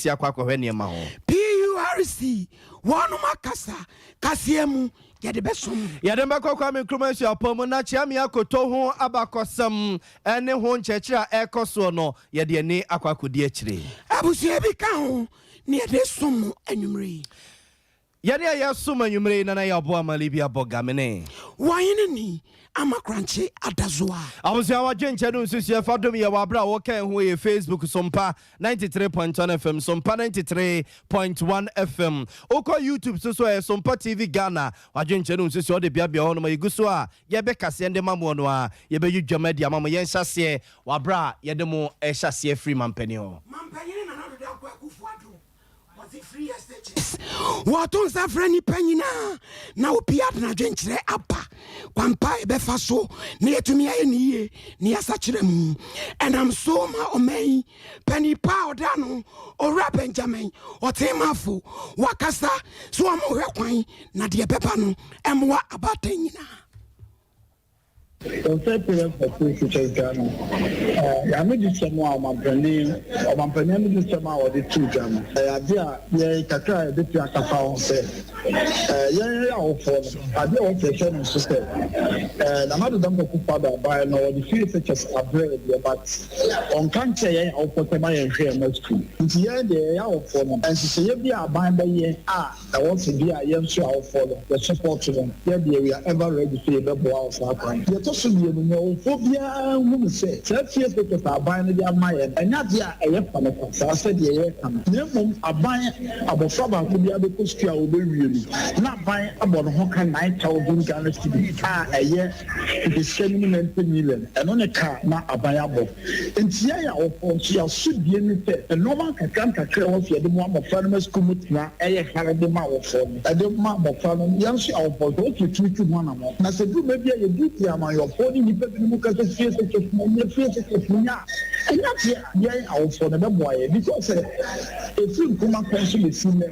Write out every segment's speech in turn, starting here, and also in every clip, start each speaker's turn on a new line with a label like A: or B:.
A: si akɔ akɔhwɛ nneɛma ho.
B: PURC wɔnom akasa kaseɛ mu yɛde bɛsom mo.
A: Yɛde bɛkɔ Kwame Nkrumah Suapɔn mu na Kyeame Akoto ho abakɔsɛm ne ho nkyerɛkyerɛ a ɛrekɔ soɔ no, yɛde ani akɔ akɔdi akyire.
B: Abusua bi ka ho na yɛde som mo anwummerɛ yi.
A: Yɛne a yɛsom anwummerɛ yi, Nana Yaw Boamah Libya Bɔgamene.
B: Wɔhene ni Ama Korankye Adazoa.
A: Abusua wadwenkyɛ no nsusuɛ fa dom yɛ wɔ aberɛ a wɔka ɛho yɛ Facebook Sompa 93.1 FM, Sompa 93.1 FM. Wokɔ YouTube so so ɛyɛ Sompa TV Ghana. Wadwenkyɛ no nsusuɛ ɔde beabea hɔ nom a yɛgu so a yɛbɛ kaseɛ de ma moɔ no a yɛbɛyi dwam adi ama mo. Yɛnhyɛ aseɛ wɔ aberɛ a yɛde mo ɛhyɛ aseɛ firi mampanin hɔ.
B: Mampanyini Nana Addo Dankwa Akufo-Addo Wɔdze Free SHS wɔto nsa frɛ nyimpa nyina na obiara de n'adwenkyerɛ aba kwan pa a yɛbɛfa so na yɛatumi ayɛ no yie na yɛasakyera mu. Ɛnam so ma ɔman yi panin pa a ɔda ano, Owura Benjamin Ɔtseemafo, wakasa sɛ wɔhwɛ kwan na deɛ ɛbɛba no mmoa abaatan nyinaa.
C: Concerned Parents for School Teachers Ghana, Yɛn anigyesɛm a ɔmampanin ɔmampanin anigyesɛm a wɔde too dwa no, ɛyɛ ade a yɛn kakra a yɛbɛtumi aka fa ho sɛ, yɛn yɛyɛ awofoɔ no, ade a wɔsɛ yɛhyɛ no nso sɛ, Nana Addo Dankwa Akufo-Addo aban no, wɔde free SHS abrɛ yɛn deɛ, but ɔnka nkyerɛ yɛn awofoɔ sɛ ma yɛnhwɛ yɛn mma sukuu. Nti yɛn deɛ yɛyɛ awofoɔ no, nhyehyɛeɛ bi a aban bɛyɛ a Ɛwɔ sɛ bi a yɛn nso awofoɔ no, yɛ support no, yɛ deɛ we are ever ready sɛ yɛbɛboa wɔ saa kwan no. Deɛ ɛtɔ so mmienu, nea ɔwofoɔ biara nhunu sɛ, saa fie papers a aban no de ama yɛn no, ɛnyɛ adeɛ a ɛyɛ fa ne kwa saa sɛdeɛ yɛreka no, na mmom aban, abɔfra baako biara bɛkɔ sukuu a ɔbɛwie no, na aban abɔ ne ho ka 9,000 Ghana cedis a ɛyɛ tete sika no mu 90 million, ɛno ne ka a na aban abɔ. Enti yɛn awofoɔ nso, yɛn asodie ne sɛ nnoɔma nkakra nkakra a ɛwɔ sɛ yɛde moa mmɔfra no ma sukuu mu tena yɛ hare de ma awofoɔ no, ɛde ma mmɔfra no. Yɛn nso awofoɔ nso, ɛwɔ sɛ yɛtumi tu ho anammɔn. Na sɛ ɛduru berɛ bi a yɛduadua amanyɔfoɔ ne nnipa binom ka sɛ fie sɛkyɛfo nyɛ, fie sɛkyɛfo nyɛ a, ɛnyɛ adeɛ a yɛn awofoɔ no ɛbɛboa yɛn because sɛ ɛfiri Nkrumah kwan so bɛsi nnɛ,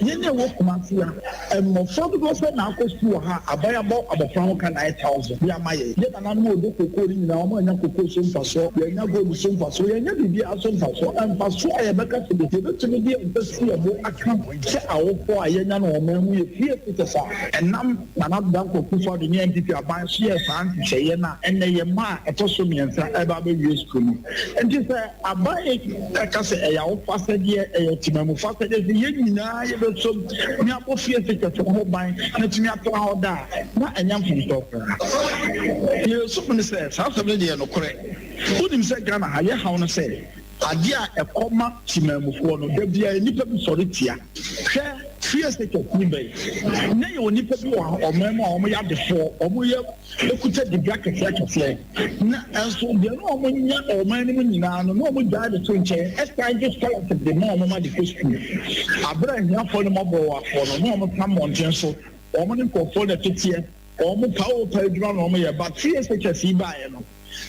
C: Yɛn a ɛwɔ Kumasi ha, mmɔfra dodoɔ sɛn na akɔ sukuu wɔ ha a aban abɔ abɔfra ho ka 9000 de ama yɛn? Yɛn nananom a wɔdɔ kokoo no nyinaa, wɔn annya kokoo so mfasoɔ, yɛannya gold so mfasoɔ, yɛannya biribiara so mfasoɔ. Mfasoɔ a yɛbɛka sɛ yɛbɛtumi de yɛn nsa si yɛn bo aka sɛ awofoɔ a yɛanya no wɔ ɔman mu yɛ free SHS a ɛnam Nana Addo Dankwa Akufo-Addo ne NPP aban so yɛɛ saa nhyehyɛeɛ no a ɛnnɛ yɛn mma a ɛtɔ so mmiɛnsa reba abɛwie sukuu no. Enti sɛ aban ka sɛ ɛyɛ awofo asɛdeɛ, ɛyɛ ɔtemamufo asɛdeɛ sɛ yɛn nyinaa yɛbɛsom na yɛabɔ fie sikasɛm ho ban na atumi atena hɔ daa a, na ɛnyɛ mfomsoɔ koraa. Deɛ yɛsom ne sɛ, saa asɛm no deɛ ɛyɛ nokorɛ. Wonim sɛ Ghana ha, yɛn haw ne sɛ, adeɛ a ɛkɔ ma temamufoɔ no, da biara nnipa bi sɔre tia. Hwɛ, free SHS ni bɛn? Nnɛ yɛwɔ nnipa bi wɔ ɔman mu a wɔyɛ adefoɔ, wɔyɛ kuta dibea akɛseɛ akɛseɛ, na nso deɛ na wɔnya wɔ ɔman no mu nyinaa no, na wɔgyae de to nkyɛn san gye scholarship de ma wɔn ma de kɔ sukuu. Aberɛ a ahiafoɔ ne mmɔborɔwafoɔ no, na wɔtra mmɔnten so, wɔn ne nkurɔfoɔ na ɛteteɛ, wɔn pa oo pa adwuma na wɔyɛ, but free SHS yi baeɛ no,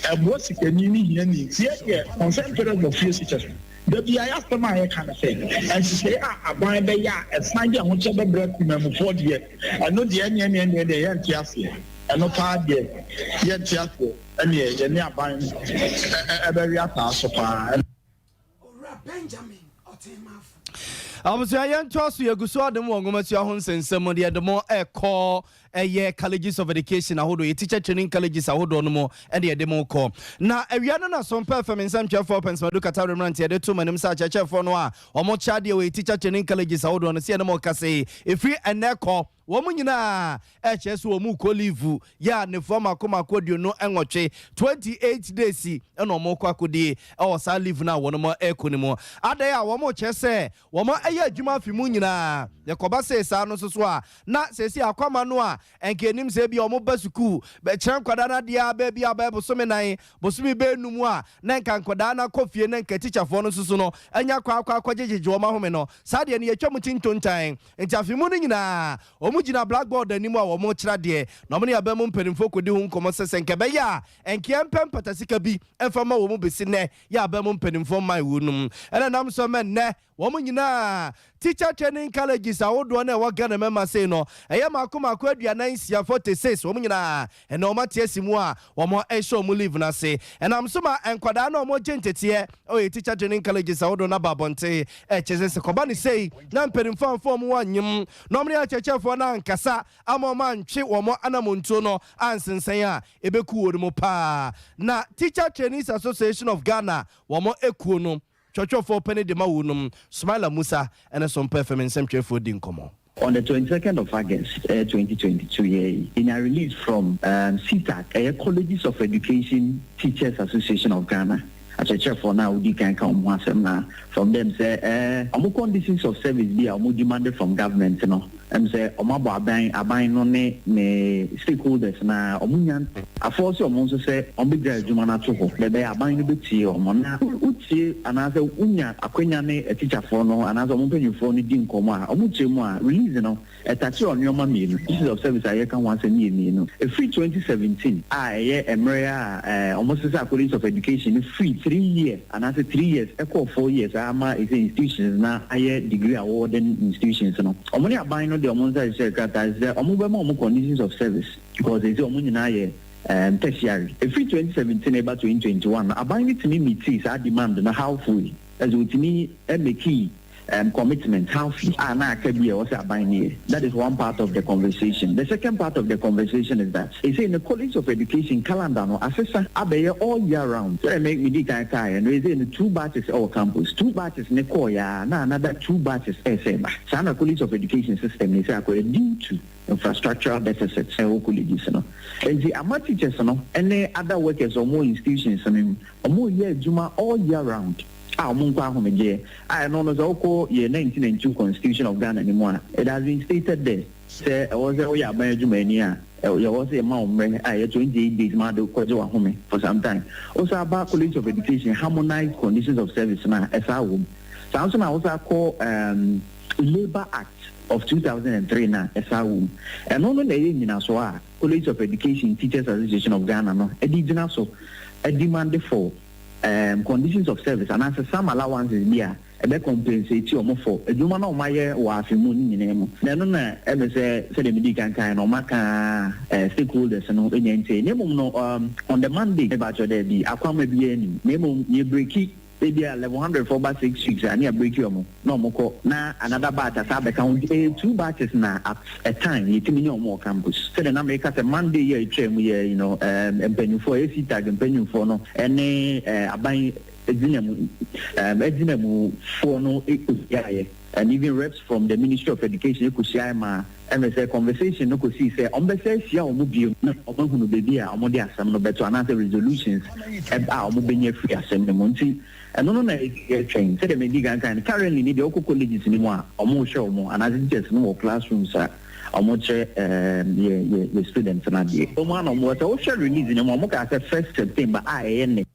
C: ɛboa sikani ne hiani. Nti yɛn deɛ, concerned parents of free SHS no, Da biara yɛn asɛm a yɛka ne sɛ, nhyehyɛe a aban bɛyɛ a ɛsan de ahokyɛ bɛbrɛ temanmufoɔ deɛ, ɛno deɛ ɛneɛ ɛneɛ ɛneɛ deɛ yɛnte aseɛ. Ɛno paa deɛ yɛnte aseɛ. Ɛneɛ yɛne aban bɛwe ataa so paa.
B: Owura Benjamin Ɔtemaafo.
A: Abusua yɛntoa so yɛgu so adom wɔ nwomasua ho nsɛnsɛm mu deɛ de mo ɛkɔ ɛyɛ colleges of education ahodoɔ yɛ teacher training colleges ahodoɔ no mu ɛne yɛde mo kɔ na awia no na Sompa FM nsɛmtwerɛfoɔ Pɛnsmadu Katare mmeranteɛ de to m'anim sɛ akyerɛkyerɛfoɔ no a wɔn kyɛ adeɛ wɔ yɛ teacher training colleges ahodoɔ no sɛ yɛne mo kasa yi ɛfiri ɛnɛ kɔ wɔn nyinaa ɛkyerɛ sɛ wɔn rekɔ leave yɛ a nnafua mako mako 28, 28 days, ɛna wɔn rekɔ akɔdie ɛwɔ saa leave no a wɔn rekɔ no mu. Adan a wɔn rekyerɛ sɛ wɔn ɛyɛ adwuma afe mu nyinaa, yɛkɔba sei saa no nso so a, na seesei akwama no a ɛnka anim sɛ ebi a wɔn ba sukuu bɛkyerɛ nkwadaa no adeɛ a baabi a bɛyɛ bosome nan, bosome bɛyɛ num a na nka nkwadaa no akɔ fie na nka tikyafoɔ no nso so no anya kwan akɔ akɔgyegyegye wɔn ahome no, saa deɛ no yɛtwa mu tintontan. Nti afe mu no nyinaa Wɔgyina blackboard anim a wɔrekyerɛ adeɛ, na wɔne aban mu mpanimfoɔ kɔdi ho nkɔmmɔ sɛ sɛ nka ɛbɛyɛ a nka yɛmpɛ mpatasika bi mfa mma wɔn bɛsi nnɛ yɛ aban mu mpanimfoɔ mman wɔ nom. Ɛna ɛnam so ma nnɛ wɔn nyinaa Teacher Training Colleges ahodoɔ no a ɛwɔ Ghana mɛma sei no, ɛyɛ mako mako 46, 46, wɔn nyinaa ɛnɛ wɔn ate asi mu a wɔn ɛhyɛ wɔn leave no ase. Ɛnam so ma nkwadaa no a wɔgye nteteɛ ɛwɔ Teacher Training Colleges ahodoɔ no aba abɔnten ɛkyɛ sɛ kɔba ne sei na mpanimfoɔ amfa wɔn ho anyim na wɔn ne akyerɛkyerɛfoɔ no ankasa ama wɔn antwe wɔn anamontuo no ansensɛn a, ɛbɛku wɔn mu paa. Na Teacher Trainees Association of Ghana wɔn ekuo no twɛtwɛfoɔ pɛne de ma wɔn nom, Smaila Musa, ɛne Sompa FM nsɛmtwerɛfoɔ di nkɔmmɔ.
D: On the 22nd of August, 2022, yeah, in a release from CETAG, Colleges of Education Teachers Association of Ghana, akyerɛkyerɛfoɔ no a wodi kan ka wɔn ho asɛm na from them sɛ ɔmo conditions of service bi a ɔmo demanded from government no, sɛ ɔmo abɔ aban no ne stakeholders na ɔmo nya afɔ sɛ ɔmo nso sɛ ɔmo bɛgya adwuma no ato hɔ na ɛbɛyɛ aban no bɛtie ɔmo. Na wotie anaasɛ wonya akwanya ne atikyafoɔ no anaasɛ ɔmo mpanyinfoɔ no di nkɔmɔ a, ɔmo tie mu a, release no ɛtakye ɔnneɛma mmienu. Conditions of service a yɛka ho asɛm yɛ mmienu. Ɛfiri 2017 a ɛyɛ mmerɛ a ɔmo sesa College of Education no firi 3 year anaasɛ 3 years ɛkɔɔ 4 years ama ɛsɛ institutions na ayɛ degree awarding institutions no, ɔmo ne aban no de ɔmo nsa hyehyɛ krataa sɛ ɔmo bɛma ɔmo conditions of service because ɛsɛ ɔmo nyinaa yɛ tertiary. Ɛfiri 2017 ɛba 2021 no, aban no tumi meet saa demand no halfway, ɛsɛ otumi ɛmake commitment halfway a na aka bi a ɛwɔ sɛ aban no yɛ. That is one part of the conversation. The second part of the conversation is that ɛsɛ in the College of Education calendar no asesa abɛyɛ all year round. Sɛ ɛmɛ medi kan kaeɛ no, ɛsɛ no two batches ɛwɔ campus, two batches ne kɔɔ ya na another two batches ɛsɛ ba. Saa na College of Education system ne sɛ akɔyɛ due to infrastructural deficit ɛwɔ colleges no. Nti ama teachers no ɛne other workers, ɔmo institutions no mu, ɔmo yɛ adwuma all year round a ɔmo nkɔ ahomegyeɛ a ɛno no, sɛ wokɔ yɛ 1992 Constitution of Ghana ne mu a, it has been stated there sɛ ɛwɔ sɛ woyɛ aban adwumani a, yɛwɔ sɛ yɛma wo mmerɛ a ɛyɛ 28 days ma de kɔgye wahome for some time. Wosa aba College of Education harmonized conditions of service no a, ɛsaa wɔ mu. Saa nso na wosa kɔ Labour Act of 2003 na ɛsaa wɔ mu. Ɛno no na ɛyɛ nyinasoɔ a College of Education Teachers Association of Ghana no ɛde gyina so demand for conditions of service anaasɛ some allowances bi a ɛbɛ compensate ɔmo for adwuma na ɔmo ayɛ wɔ afe mu ne nyinaa mu. Na ɛno na ɛmɛ sɛ sɛdeɛ medi kankan no, ɔmo aka stakeholders no nya ntie. Na mmom no, on the Monday ɛbɛatwɛ dɛ bi akwama bi anim, na mmom yɛ break ebi a 1100 for about 6 weeks a ne yɛ break ɔmo na ɔmo kɔ na another batch asa abɛka ho. Ɛyɛ two batches na at a time yɛtumi nye ɔmo wɔ campus. Sɛdeɛ na meka sɛ Monday yɛ atwa mu yɛ mpanyinfoɔ CETAG mpanyinfoɔ no ɛne aban egyinamufoɔ no ekosiaeɛ and even reps from the Ministry of Education ekosiaeɛ ma ɛmɛ sɛ conversation no kosii sɛ ɔmo bɛsɛ ahyia ɔmo bio na ɔmo ahunu beebi a ɔmo de asɛm no bɛto anaasɛ resolutions a ɔmo bɛnya firi asɛm no mu. Nti ɛno no na yɛtwɛn. Sɛdeɛ medi kan kan no, currently ni deɛ ɔkɔ colleges ni mu a, ɔmo hwɛ ɔmo anaasɛ teachers no wɔ classrooms a ɔmo kyerɛ yɛ students no adeɛ. Ɔmo ano ɔmo sɛ wohwɛ release no mu, ɔmo kaa sɛ 1st September a ɛyɛ ne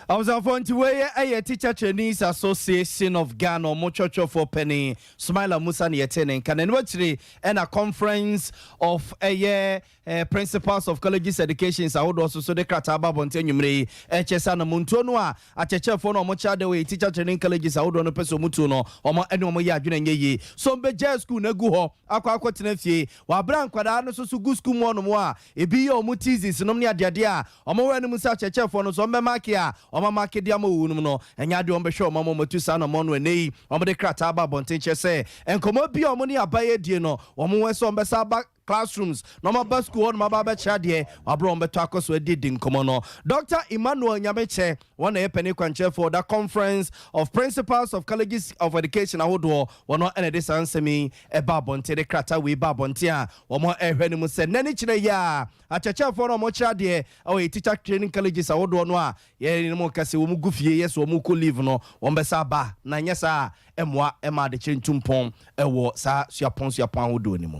A: Abusuafoɔ, nti wei ɛyɛ Teacher Trainees Association of Ghana ɔmo twɛtwɛfoɔ panin Smaila Musa ne yɛte ne nka. N'anim akyire ɛna Conference of ɛyɛ Principals of Colleges Educations ahodoɔ so de krataa ba abɔnten anwummerɛ yi ɛkyɛ sɛ anamontuo no a akyerɛkyerɛfoɔ no a ɔmo kyerɛ de wɔ teacher training colleges ahodoɔ no pɛ sɛ ɔmo tu no, ɔmo ɛne ɔmo yɛ adwene nyɛ yie so ɔmbɛgya school no agu hɔ akɔ akɔtena fie wɔabrɛ nkwadaa no so gu school mu hɔnom a ebi yɛ ɔmo thesis nom ne adeadeɛ a ɔmo wɔ anim sɛ akyerɛkyerɛfoɔ no so ɔmo bɛmark a ɔmo amark de ama owu nom no, ɛnyɛ adeɛ ɔmo bɛhwɛ ɔmo ama ɔmo atu saa na ɔmo no. Ɛnɛ yi ɔmo de krataa ba abɔnten kyerɛ sɛ nkɔmɔ bi a ɔmo ne abayɛ die no, ɔmo wɔ sɛ ɔmo bɛsa aba classrooms na ɔmo aba school hɔ nom aba abɛkyerɛ adeɛ wabrɛ ɔmo bɛtɔ akɔ so adi di nkɔmɔ no. Dr Emmanuel Nyamekyɛ, wɔn na ɛyɛ panin kwankyerɛfoɔ the Conference of Principals of Colleges of Education ahodoɔ, wɔn ɛna de saa nsɛm yi ɛba abɔnten de krataa wei ba abɔnten a wɔn ɛhwɛ no mu sɛ nnɛ ne kyerɛ yi a akyerɛkyerɛfoɔ no a wɔkyerɛ adeɛ ɛwɔ yɛ teacher training colleges ahodoɔ no a yɛn mu kɛse wɔn gu fie yɛ sɛ wɔn kɔ leave no, wɔn bɛsa aba na nyɛ saa ɛmoa ɛma adekyerɛ ntumpɔn ɛwɔ saa suapɔn ahodoɔ no mu.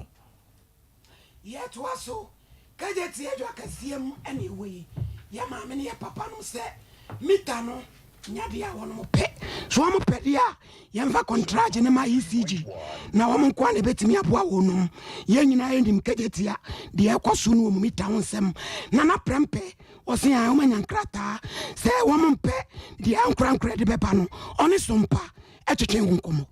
B: Yɛtoa so kagye tie adwa kɛseɛ mu ɛne ɛwɔ yi yɛ maame ne yɛ papa nom sɛ meter no nyadeɛ a wɔnom pɛ so wɔn pɛ deɛ a yɛmfa contract ne ma ECG na wɔn nkoa na ɛbɛtumi aboa wɔn nom. Yɛn nyinaa yɛnim kagye tia deɛ ɛkɔ so no wɔ mu meter ho nsɛm. Nana Prɛmpɛ ɔse a wɔn anya nkrataa sɛ wɔn mpɛ deɛ ankorankora de bɛba no, ɔne Sompa ɛtwetwe ho nkɔmmɔ.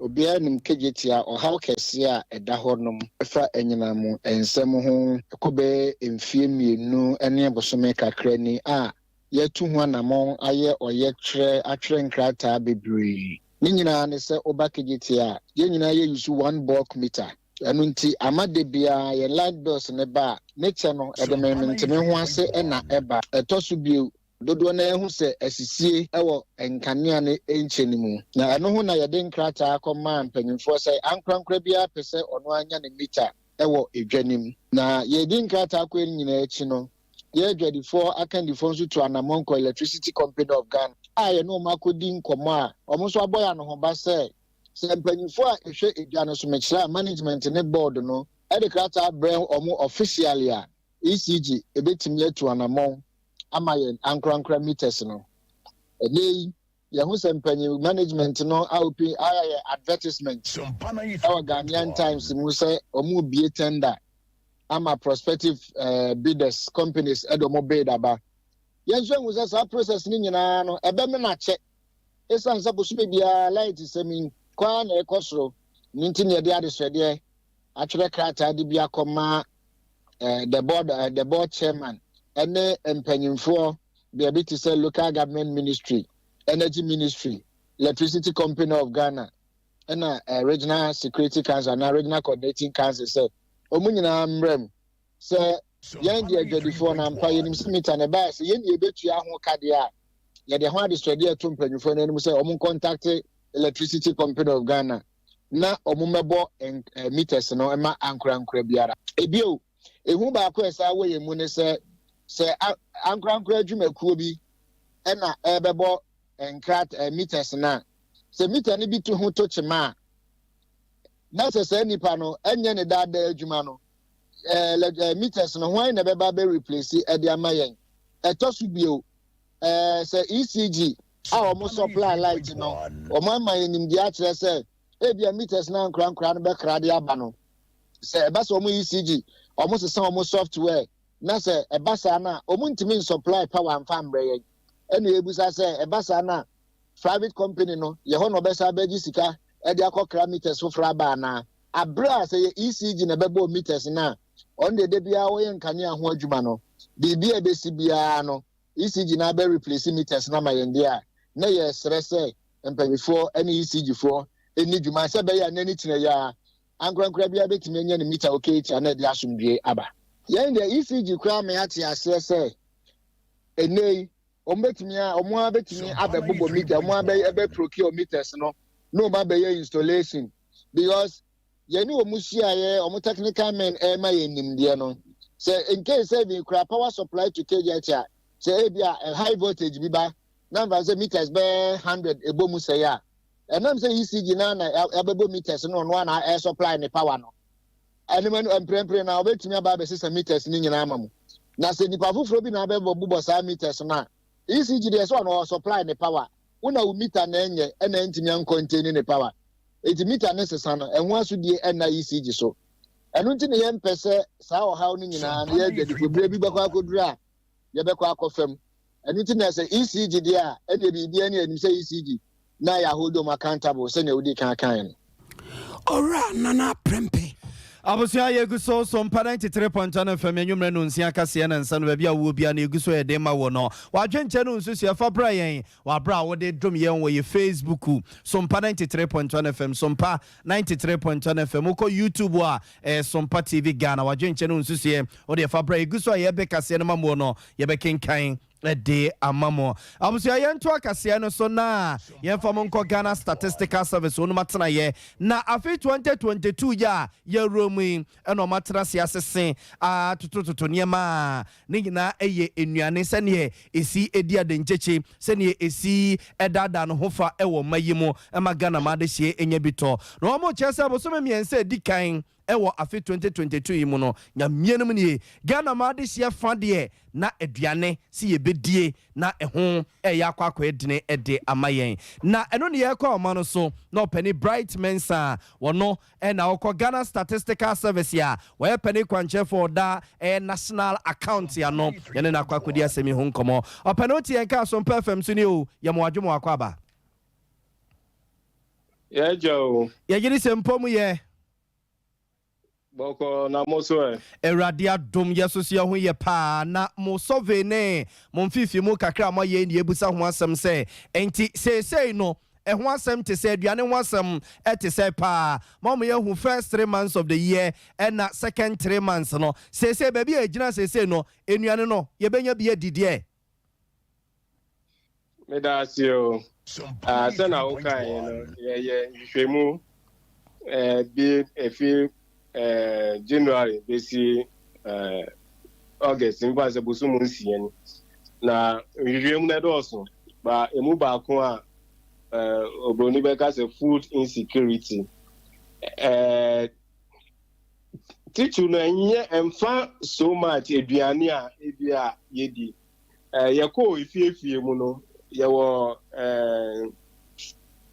C: Obiara nim Kejetia ɔhaw kɛseɛ a ɛda hɔ nom fa anyinam nsɛm ho kɔ bɛyɛ mfeɛ mmienu ne abosome kakra ni a yɛatu ho anamɔn ayɛ ɔyɛkyerɛ atwerɛ nkrataa bebree. Ne nyinaa ne sɛ woba Kejetia a yɛn nyinaa yɛ use one bulk meter ɛno nti ama da biara yɛn light bills no ba a ne kyɛ no ɛde mementemehoase na ɛba. Ɛtɔ so bio Dodoɔ no ara hu sɛ asisie wɔ nkanea no nkyɛ no mu, na ɛno ho na yɛde nkrataa kɔmaa mpanimfoɔ sɛ ankorankora biara pɛ sɛ ɔno ara nya ne mita wɔ dwa no mu. Na yɛredi nkrataa kɔ yi nyinaa akyi no, yɛn adwadifoɔ akandifoɔ nso tu anammɔn kɔ Electricity Company of Ghana a yɛne wɔn akɔdi nkɔmmɔ a wɔn nso abɔ yɛn anohoba sɛ, sɛ mpanimfoɔ a ɛhwɛ dwa no so, mekyerɛ a management ne board no, de krataa brɛ wɔn officially a, ECG bɛtumi atu anammɔn ama yɛn ankorankora meters no. Ɛnnɛ yi, yɛho sɛ mpanyin management no aopen ayɛ advertisement ɛwɔ Ghanaian Times mu sɛ wɔn bie tender ama prospective bidders companies ɛde wɔn bid aba. Yɛn nso ehu sɛ saa process no nyinaa no ɛbɛmena kyɛ esiane sɛ bosome biara light sɛm yi kɔ ara na ɛkɔ soro ne nti na yɛde adesrɛdeɛ atwerɛ krataa de bi akɔma the board the board chairman ɛne mpanyinfoɔ beebi te sɛ local government ministry, energy ministry, Electricity Company of Ghana ɛna Regional Security Council anaa Regional Coordinating Council sɛ wɔn nyinaa mmerɛ mu sɛ yɛn deɛ adwadifoɔ no ampa yɛnim sɛ mita no ɛbaeɛ sɛ yɛn deɛ yɛbɛtua ho kadeɛ a yɛde ho adesrɛdeɛ ɛto mpanyinfoɔ no anim sɛ wɔn contact Electricity Company of Ghana na wɔn mmɛbɔ meters no ma ankorankora biara. Ebio, ehu baako a ɛsan wɔ yɛn mu ne sɛ, sɛ ankorankora adwumakuo bi na ɛrebɛbɔ nkrat meters no a, sɛ meter no bi to ho to kyema a, na sɛ saa nipa no nyɛ ne daadaa adwuma no, meters no hwan na ɛbɛba bɛ replace ɛde ama yɛn? Ɛtɔ so bio, sɛ ECG a wɔn supply light no, wɔn ama yɛn nimdeɛ akyerɛ sɛ ebia meters no ankorankora no bɛkra de aba no, sɛ ɛba sɛ wɔn ECG wɔn sesa wɔn software na sɛ ɛba saa no a, wɔn ntumi nsupply power mfa mbrɛ yɛn. Ɛna ebusa sɛ ɛba saa no a, private company no yɛ hɔ na ɔbɛsa abɛgye sika ɛde akɔkra meters foforɔ aba anaa? Abere a sɛ yɛ ECG na ɛbɛbɔ meters no a, ɔno deɛ da biara wɔyɛ nkanea ho adwuma no, biribi a ɛbɛsi biara no, ECG no abɛ replace meters no ama yɛn deɛ a, na yɛresrɛ sɛ mpanyinfoɔ ne ECG foɔ nni dwuma sɛ ɛbɛyɛ a n'ani kyerɛ yɛ a, ankorankora biara bɛtumi anya ne meter okay na ɛde asomdwie aba. Yɛn deɛ ECG koraa ma yɛate aseɛ sɛ ɛnnɛ yi wɔn bɛtumi a wɔn ara bɛtumi abɛbobɔ meter, wɔn ara bɛ ɛbɛ procure meters no na wɔn abɛyɛ installation because yɛne wɔn hyiaeɛ, wɔn technical men ɛrema yɛn nimdeɛ no sɛ in case sɛ ebi kura power supply to KGH a, sɛ ebi a high voltage bi ba na nfa sɛ meters bɛyɛ 100 ɛbɔ mu sɛe a, ɛnam sɛ ECG na na ɛbɛbɔ meters no, ɔno ana ɛɛ supply ne power no ɛnum ɛnu mprempren na ɔbɛtumi aba abɛsesa meters no nyinaa ama mu. Na sɛ nipa foforɔ bi na abɛbɔ bobɔ saa meters no a, ECG deɛ sɛ ɔno ɔsupply ne power, wona wo meter na ɛnyɛ ɛna ɛntumi ancontain ne power, eti meter ne sesa no, ɛho asodie ɛnna ECG so. Ɛno nti ne yɛmpɛ sɛ saa ɔhaw no nyinaa no yɛ adwadifo berɛ bi bɛkɔ akɔduru a yɛbɛkɔ akɔ fam. Ɛno nti na sɛ ECG deɛ a, ɛdeɛ biribiara ne anim sɛ ECG na yɛ hold them accountable sɛnea wodi kan kan no.
B: Owura Nana Prempeh.
A: Abusua, yɛgu so so mpa 93.1 FM anwummerɛ no nsia kaseɛ na nsa no baabi a wowɔ bia no yɛgu so yɛ den ma wo no wadwenkyɛ no nsusuɛ fa brɛ yɛn wɔ aberɛ a wode dom yɛn wɔ yɛ Facebook Sompa 93.1 FM, Sompa 93.1 FM. Wokɔ YouTube a, ɛyɛ Sompa TV Ghana. Wadwenkyɛ no nsusuɛ wode fa brɛ. Yɛgu so a yɛbɛ kaseɛ no ma muo no, yɛbɛkenkan de ama mo. Abusua, yɛnto akaseɛ no so na yɛmfa mo nkɔ Ghana Statistical Service wɔnom atenaeɛ na afe 2022 yi a yɛwura mu yi ɛna wɔn atena ase asese atotototo nneɛma a ne nyinaa ɛyɛ nnuane, sɛdeɛ ɛsi ɛdi adenkyekye, sɛdeɛ ɛsi ɛdaadaa no ho fa ɛwɔ mma yi mu ɛma Ghana ma adehyeɛ ɛnya bi tɔ. Na wɔn kyerɛ sɛ bosome 3 ɛdi kan ɛwɔ afe 2022 yi mu no, Nyame nom nie, Ghana ma adehyeɛ fa deɛ na aduane si yɛbɛdie na ɛho ɛyɛ akɔ akɔyɛ dene ɛde ama yɛn. Na ɛno ne yɛkɔ ɔma no so na ɔpɛni Bright Mensah, wɔno ɛna ɔkɔ Ghana Statistical Service a wɔyɛ pɛni kwankyerɛfoɔ ɔda ɛyɛ national account ano, yɛne no akɔ akɔdi asɛm yi ho nkɔmmɔ. Ɔpɛni, wote yɛn kaa so Mpa FM so ni o, yɛmo adwom wakɔ aba.
E: Yɛgya o.
A: Yɛgye di sɛ mpɔ mu yɛ.
E: Bɔkɔ na mo so ɛ?
A: Awurade adom, yɛ so so yɛ ho yɛ paa. Na mo survey ne mo mfimfini mu kakra a moayɛ ne yɛbusa ho asɛm sɛ, enti seesei no ɛho asɛm te sɛ aduane ho asɛm ɛte sɛ paa ma mo yɛhu first 3 months of the year ɛna second 3 months no, seesei baabi a ɛgyina seesei no, nnuane no yɛbɛnya bi adidiɛ?
E: Meda ase o. Ah, sɛ na wokaeɛ no, yɛyɛ nhwehwɛmu bi efi January bɛsi August, mfa sɛ bosom 6 ni. Na nhwehwɛmu no ɛdɔɔso ba emu baako a obroni bɛka sɛ food insecurity. Titiri no ɛnyɛ ɛmfa so much aduane a ebi a yɛdi. Yɛkɔɔ efiefie mu no, yɛwɔ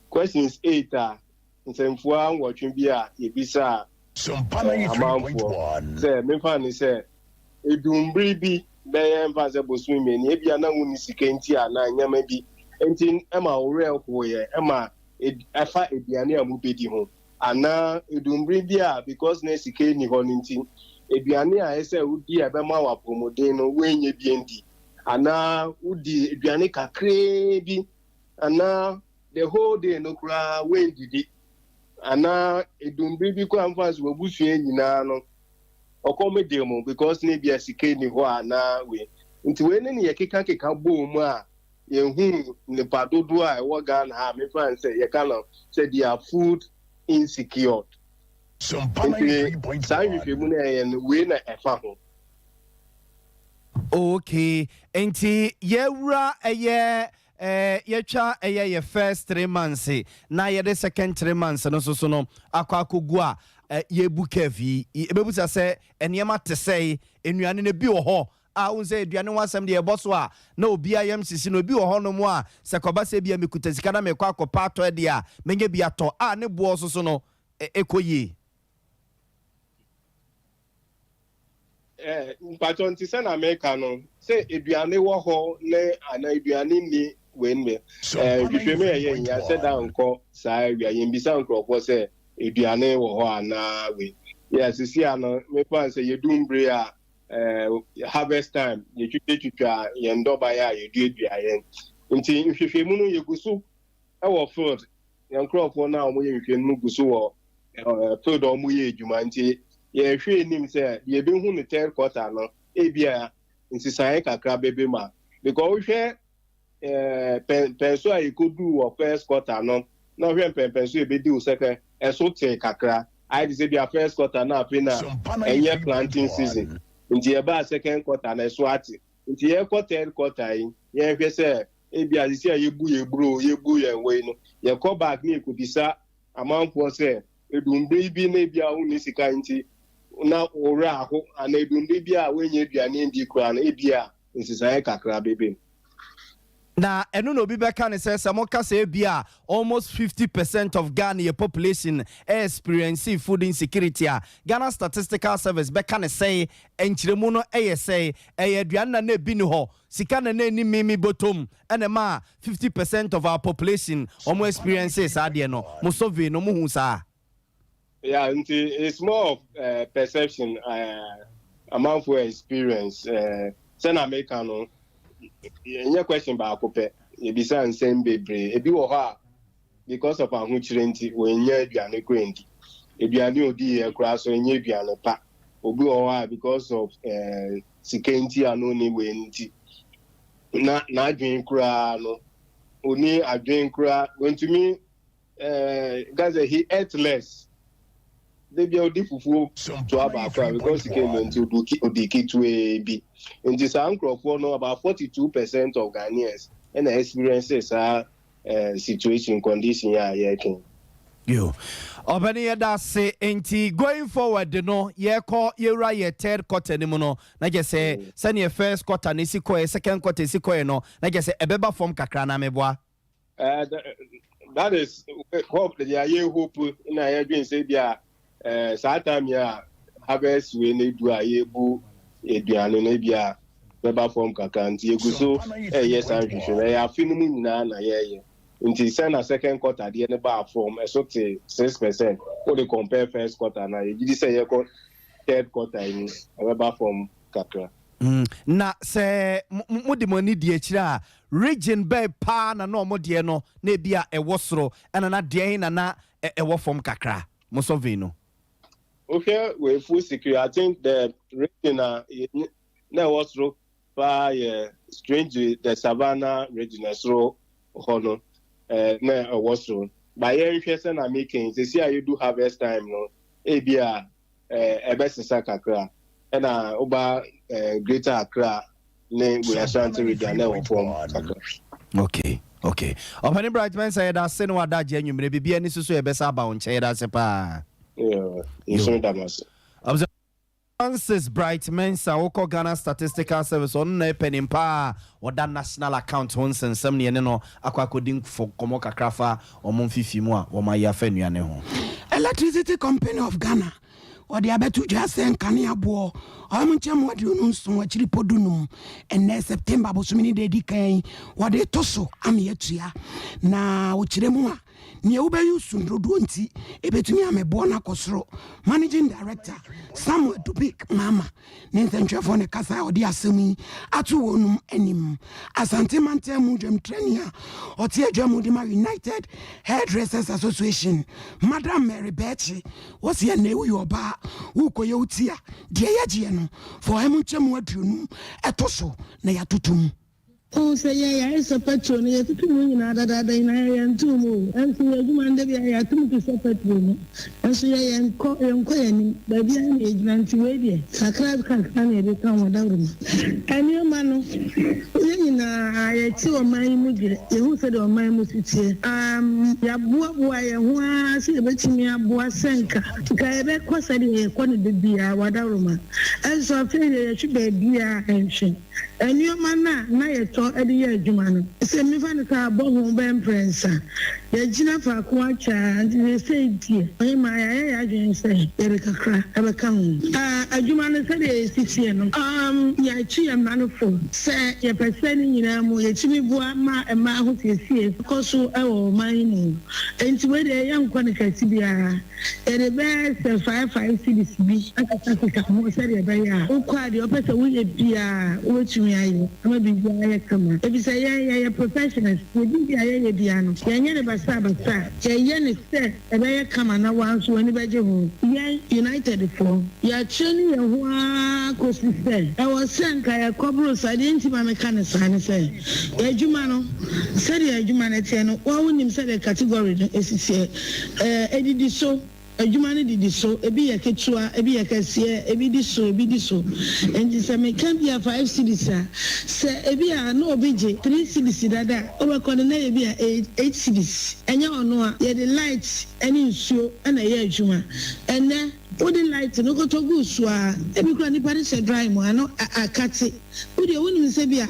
E: questions eight a nsɛmfua 8 bi a yɛbisa amanfoɔ sɛ memfa ne sɛ edumbiri bi bɛyɛ mfa sɛ bosom 2, ebia na wo ni sika nti a na nneɛma bi nti ɛma wo werɛ hoyɛ ɛma ɛfa aduane a mobɛdi ho, anaa edumbiri bi a because na sika ni hɔ no nti aduane a ɛsɛ wodi a ɛbɛma wo apɔmuden no woanyɛ bi ndi, anaa wodi aduane kakraa bi, anaa the whole day no koraa woandidi, anaa edumbiri bi koraa mfa so wabusua nyinaa no ɔkɔm de mu because ne bia sika ni hɔ anaa wei. Nti wei ne ne yɛkeka keka bɔɔ mu a yɛhu nipa dodoɔ a ɛwɔ Ghana ha, mefa n sɛ yɛka no sɛ they are food insecure. Nti saa nhwehwɛmu no ɛyɛ no, wei na ɛfa ho.
A: Okay, nti yɛwura ɛyɛ yɛtwa ɛyɛ yɛ first 3 months na yɛde second 3 months no nso so no akɔ akɔgu a yɛbu curve yi, ɛbɛbusa sɛ nneɛma te sɛ nnuane no bi wɔ hɔ a wohu sɛ aduane ho asɛm deɛ ɛbɔ so a na obiara yam sisi no. Obi wɔ hɔnom a sɛ kɔba sɛ bia mekuta sika na mekɔ akɔpa atɔ deɛ a menya bi atɔ a ne boɔ so so no ɛkɔ yie.
E: Mpatwɔ, nti sɛ na meka no sɛ aduane wɔ hɔ ne ana aduane nni wei no, nhwehwɛmu ɛyɛ nyia sɛ da nkɔ saa awia yɛmbisa nkurɔfoɔ sɛ aduane wɔ hɔ anaa wei yɛ. Sisi a no mefa sɛ yɛdu mbere a harvest time, yɛtwitwatwitwa yɛn ndɔbaeɛ a yɛduadua yɛn. Nti nhwehwɛmu no yɛgu so ɛwɔ field. Yɛn nkurɔfoɔ no a wɔyɛ nhwehwɛmu no gu so wɔ field a wɔyɛ adwuma, nti yɛhwɛ anim sɛ yɛbɛhu no third quarter no, ebia nsesaeɛ kakra bɛbɛ mu a, because wohwɛ pɛnso a yɛkɔduu wɔ first quarter no na wohwɛ mpɛmpɛnso a yɛbɛdi wo second, ɛso tee kakra. Ayɛ te sɛ bia first quarter na afei na ɛnyɛ planting season, nti yɛbaa second quarter na ɛso ate. Nti yɛkɔ third quarter yi, yɛnhwɛ sɛ ebia sisi a yɛbu yɛ buro, yɛbu yɛn wei no, yɛkɔ back ne yɛkɔbisa amanfoɔ sɛ edumbere bi na ebia wo sika nti na wɔwerɛ aho, anaa edumbere bi a wɔnyɛ aduane ndi koraa no, ebia nsesaeɛ kakra bɛbɛ mu.
A: Na ɛno na obi bɛka ne sɛ moka sɛ ebi a almost 50% of Ghana yɛ population experience food insecurity a, Ghana Statistical Service bɛka ne sɛ nkyerɛmu no ɛyɛ sɛ ɛyɛ aduane na ebi ni hɔ, sika na na ɛni mimi bɔtɔm ɛna ma 50% of our population wɔn experience saa adeɛ no. Mo survey no mo hu saa?
E: Yeah, nti it's more of perception, amanfoɔ experience. Sɛ na meka no, ɛnyɛ question baako pɛ, yɛbisa nsɛm bebree. Ebi wɔ hɔ a because of ahokyere nti wɔnyɛ aduane kora ndi, aduane a odi yɛ koraa so ɛnyɛ aduane pa. Obi wɔ hɔ a because of sika nti a no ne wei nti na n'adwene koraa no, oni adwene koraa wɔntumi gaza, he ate less. Debi a odi fufuo toa baako a, because sika mu nti odi ketewa bi. Nti saa nkurɔfoɔ no, about 42% of Ghanaians ɛna experience saa situation, condition a yɛreka.
A: Yo, ɔbɛne, yɛda ase. Nti going forward no, yɛkɔ yɛwura yɛ third quarter no mu no, na kyɛ sɛ sɛneɛ first quarter no si kɔɛ, second quarter si kɔɛ no, na kyɛ sɛ ɛbɛba fam kakra na meboa?
E: That is hope deɛ yɛ hope na yɛdwen sɛ bi a saa time yi a harvest wei no du a yɛbu aduane no bi a bɛba fam kakra. Nti yɛgu so ɛyɛ saa nhwehwɛ no, ɛyɛ afe no mu nyinaa na yɛyɛ. Nti sɛ na second quarter deɛ no baa fam, ɛso te 6%, wode compare first quarter na yɛgye di sɛ yɛkɔ third quarter yi, ɛbɛba fam kakra.
A: Na sɛ mode mo ani di akyire a, region bɛɛ paa na ɔmo deɛ no na ebi a ɛwɔ soro, ɛna na deɛ he na ɛwɔ fam kakra, mo survey no?
E: Wohwɛ wei, food security, I think the region a na ɛwɔ soro paa yɛ, strangely, the Savannah Region. Ɛsoro hɔ no na ɛwɔ soro ba. Yɛnhwɛ sɛ na making sisi a yɛdu harvest time no, ebi a ɛbɛsesa kakra. Ɛna woba Greater Accra ne wei, Ashanti Region, na ɛwɔ fam kakra.
A: Okay, Ɔpani Bright Mensa, yɛda ase ne wada agye anwummerɛ. Biribia ni so so yɛbɛsa aba wo nkyɛn. Yɛda ase paa.
E: Nso da mo ase.
A: Francis Bright Mensa, wokɔ Ghana Statistical Service, ɔno na ɛpɛ nimpa a ɔda national account ho nsɛnsɛm ne yɛne no akɔ akɔdi nkɔmmɔ kakra fa ɔmo mfifi mu a wɔma ayɛ afa nnuane ho.
B: Electricity Company of Ghana ɔde abɛto dwa sɛ nkanea boɔ 127.5 ɛnɛ September bosome ne da adi kan wɔde to so ama yɛatua. Na wɔkyerɛ mu a, nea wobɛyi so dodoɔ nti ɛbɛtumi amɛboɔ no akɔ soro. Managing Director Samuel Dubik Mama ne nsɛntwerɛfoɔ ne kasa a ɔde asɛm yi ato wɔnum anim. Asante mantam mu dwamtrani a ɔte adwa mu de ma United Hairdressers Association, Madam Mary Bɛkye, wɔsi ɛnɛ woyɛ ɔbaa wokɔyɛ wo ti a, deɛ yɛgyeɛ no fa 150 ɛto so na yɛatoto mu.
F: Ohun sɛ yɛn yɛayɛ sɛ petrol no, yɛtutu mu nyinaa dadaada nyinaa, yɛyɛ ntom o. Ɛnso yɛ adwuma no, da bi a yɛatom te sɛ petrol no, ɛnso yɛ yɛnkɔ yɛn anim baabi a na yɛgyina. Nti wei deɛ, kakra kakra na yɛde ka wɔn dawuro mu. Nneɛma no, yɛn nyinaa yɛte ɔman yi mu deɛ, yɛhu sɛ deɛ ɔman mu si teɛ, yɛaboaboa yɛn ho ara sɛ yɛbɛtumi aboa sɛ nka yɛbɛkɔ sɛdeɛ yɛkɔ no da biara wadawuro ma. Ɛnso afei deɛ, yɛhwe baabiara ɛnhwɛ nneɛma no a na yɛtɔ de yɛ adwuma no, sɛ mefa no sɛ abɔ ho bɛyɛ mprɛnsa, yɛgyina faako akyɛ. Nti sɛsɛi deɛ, ɔhema, yɛayɛ yɛ adwene sɛ yɛde kakra ɛbɛka ho adwuma no sɛdeɛ yɛsi teɛ no. Yɛakyi yɛ mma no fo sɛ yɛpɛ sɛ ne nyinaa mu yɛtumi boa ma mmaa ho siesie kɔ so wɔ ɔman yi mu. Nti wei deɛ, yɛnkɔ no kɛse biara, yɛde bɛyɛ sɛ 5 5 cedis bi akekakeka ho sɛdeɛ ɛbɛyɛ a wokɔ a, deɛ ɔpɛ sɛ woyɛ biara wobɛtumi ayɛ ama biribiara yɛ kama, efisɛ yɛn yɛyɛ professionals. Yɛbi bi a yɛyɛ biara no, yɛnyɛ ne basabasa, yɛyɛ ne sɛ ɛbɛyɛ kama na wɔn nso w'ani bɛgye ho. Yɛn United foɔ, yɛakyerɛ ne yɛn ho ara kɔsi sɛ ɛwɔ sɛ nka yɛkɔboro saa. Deɛ nti ma meka ne saa ne sɛ, adwuma no, sɛdeɛ adwuma no teɛ no, wɔn wonim sɛdeɛ category no esi teɛ, edidi so. Adwuma no didi so, ebi yɛ ketewa, ebi yɛ kɛseɛ, ebi di so, ebi di so. Nti sɛ meka bi a 5 cedis a, sɛ ebi a na obi gye 3 cedis dada a, wobɛkɔ no na yɛ bi a 8 cedis. Ɛnyɛ ɔno a yɛde light ɛne nsuo ɛna ɛyɛ adwuma. Ɛnɛ wode light no kɔtɔ gu so a, ebi kura nipa no hyɛ dry mu ano akate. Wodeɛ wonim sɛ bi a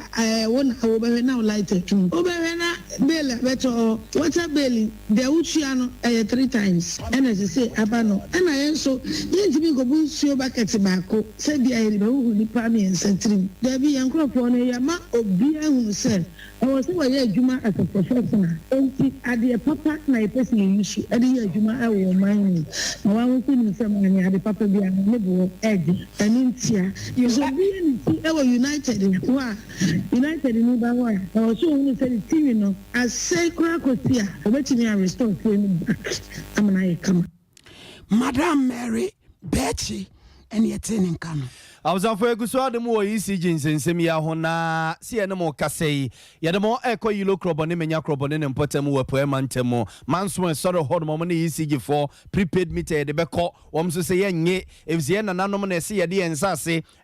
F: wo na wobɛhwɛ na wo light atum, wobɛhwɛ na bill a bɛtɔ, water bill deɛ wotua no ɛyɛ three times. Ɛna sese aba no, ɛna yɛn nso yɛntumi nkɔbu nsuo bucket baako sɛ bia yɛde bɛhuhu nipa mmiɛnsa tirim. Daabi, yɛn nkurɔfoɔ no, yɛma obiara hunu sɛ ɛwɔ sɛ wɔyɛ adwuma as a professional. Nti adeɛ papa na yɛpɛ sɛ yɛyi so ɛde yɛ adwuma ɛwɔ ɔman mu, na wɔn ahosuo nim sɛ maame ade papa bi ano ne boɔ ɛgye. Ɛno ntia sɛ obi yɛ ne ti ɛwɔ United hɔ a, United ni ba hɔ a, ɛwɔ so ohun sɛ ne tv no asɛe koraa kɔsi a, obetumi a restore fie no back ama no ayɛ kama.
B: Madam Mary Bɛɛkyi ɛne ɛte ne nka no.
A: Abusuafo, egu so ade mu wɔ ECG nsɛnsɛm yi aho na si yɛne mo kasa yi, yɛde mo ɛkɔ Yilo Krɔbɔne, Menya Krɔbɔne ne mpɔtam wɔ Apuɛ mantam mu. Manso ɛsɔre hɔ nom, ɔmo ne ECG foɔ prepaid meter yɛde bɛkɔ wɔn nso sɛ yɛnnye, efisɛ yɛn nananom na ɛsɛ yɛde yɛn nsa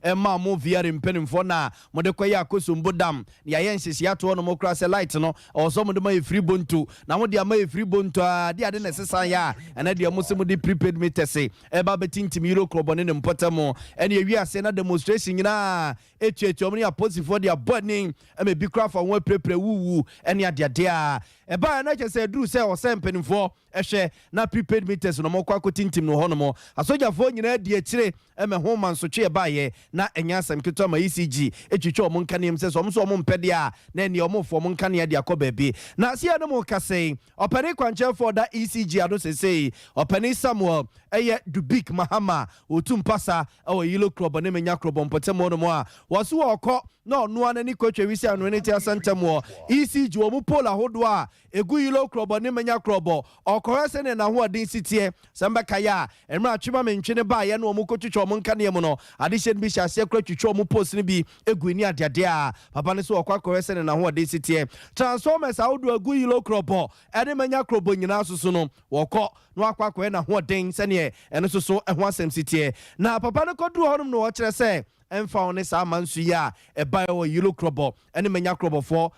A: ɛma mo VRA mpanimfoɔ na mode kɔyɛ Akosombo Dam na yɛayɛ nhyehyɛ atoɔ no mo koraa sɛ light no ɔwɔ sɛ mode ma yɛ bonto na mode ama yɛ bonto a de ade na ɛsesa yɛ a, ɛnɛ deɛ mo sɛ mode prepaid meters ɛba bɛtintim Yilo Krɔbɔne ne mpɔtam ɛne ewi ase na na demonstration nyinaa ɛtuatua wɔn ne apolisifoɔ de abɔ ani ma ebi koraa fa wɔn apirapira wuwu ne adeadeɛ a ɛbaeɛ na kyerɛ sɛ ɛduru sɛ ɔsɛ mpanimfoɔ hwɛ na prepaid meters no wɔkɔ akɔtintim no hɔnom. Asogyafoɔ nyinaa di akyire ma ɛho mansotwe ɛbaeɛ na ɛnyɛ asɛm ketewa ma ECG twitwa wɔn nkaneam sɛ sɛ wɔn nso wɔn mpɛ deɛ a na ɛneɛ wɔn refa wɔn nkanea de akɔ baabi. Na seɛ no mu kasa yi, ɔpanin kwankyerɛfoɔ ɔda ECG ano seesei, ɔpanin Samuel ɛyɛ Dubik Mahama, ɔtu mpasa wɔ Yilo Krɔbɔ ne Menya Krɔbɔ mpɔtam hɔnom a wɔse wɔrekɔ na ɔno ara n'ani kɔtwa wisi anwene ne te asa ntam wɔ ECG wɔn pole ahodoɔ a ɛgu Yilo Krɔbɔ ne Menya Krɔbɔ ɔkɔhwɛ sɛdeɛ n'ahoɔden si teɛ. Sɛ mobɛkae a, mmerɛ a Twema Mentwe no baeɛ na wɔkɔtwitwa wɔn nkanea mu no, adehyeɛ no bi hyɛɛ aseɛ koraa twitwaa wɔn poles no bi gui ne adeadeɛ a papa no sɛ ɔkɔ akɔhwɛ sɛdeɛ n'ahoɔden si teɛ. Transformers ahodoɔ a ɛgu Yilo Krɔbɔ ne Menya Krɔbɔ nyinaa so so no, wɔkɔ na wakɔ akɔyɛ n'ahoɔden sɛdeɛ ɛno nso so ho asɛm si teɛ. Na papa no kɔduruu hɔnom no ɔkyerɛ sɛ ɛmfa ho ne saa amansu yi a ɛbaeɛ wɔ Yilo Krɔbɔ ne Manya Krɔbɔfoɔ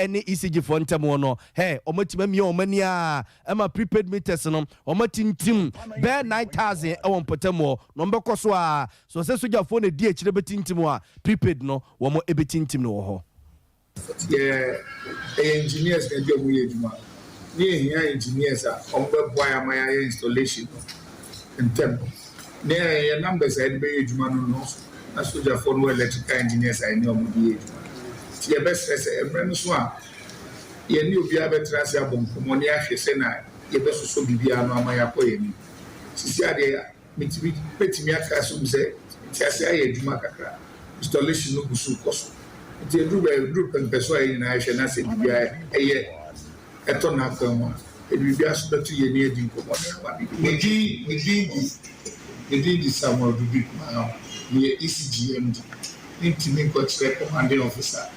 A: ne ECG foɔ ntam hɔ no, hɛ, wɔatumi amia wɔn ani ara ma prepaid meters no wɔatintim bɛyɛ 9,000 wɔ mpɔtam hɔ, na wɔbɛkɔ so ara. So sɛ sogyafoɔ na ɛdi akyire bɛtintim a, prepaid no wɔbɛtintim no wɔ hɔ.
G: Yɛ ɛyɛ engineers na ɛde ɔmo yɛ adwuma ne yɛ hia engineers a ɔmo bɛ boa yɛ ama yɛ ayɛ installation no ntɛm ne yɛ yɛ numbers a yɛde bɛyɛ adwuma no nnɔɔso na sogyafoɔ no wɔ electrical engineers a yɛne ɔmo de yɛ adwuma nti yɛ bɛ srɛ sɛ mmerɛ no so a yɛ ne obiara bɛ tena ase abɔ nkɔmɔ ne ahwɛ sɛ na yɛ bɛ sosɔ biribiara ano ama yɛ akɔ yɛ anim sisi adeɛ Metumi bɛtumi aka asom sɛ ntease ayɛ adwuma kakra. Installation no gu so rekɔ so. Nti ɛduru baabi, ɛduru pɛmpɛso a yɛn nyinaa hwɛ na sɛ biribiara ɛyɛ, ɛtɔ n'akwan mu a, yɛde biribiara so bɛto yɛn ani adi nkɔmmɔ ne ama biribi. Me din, me din de, me din de Samuel Dubik Maham. Meyɛ ECG MD. Mentumi nkɔkyerɛ commanding officer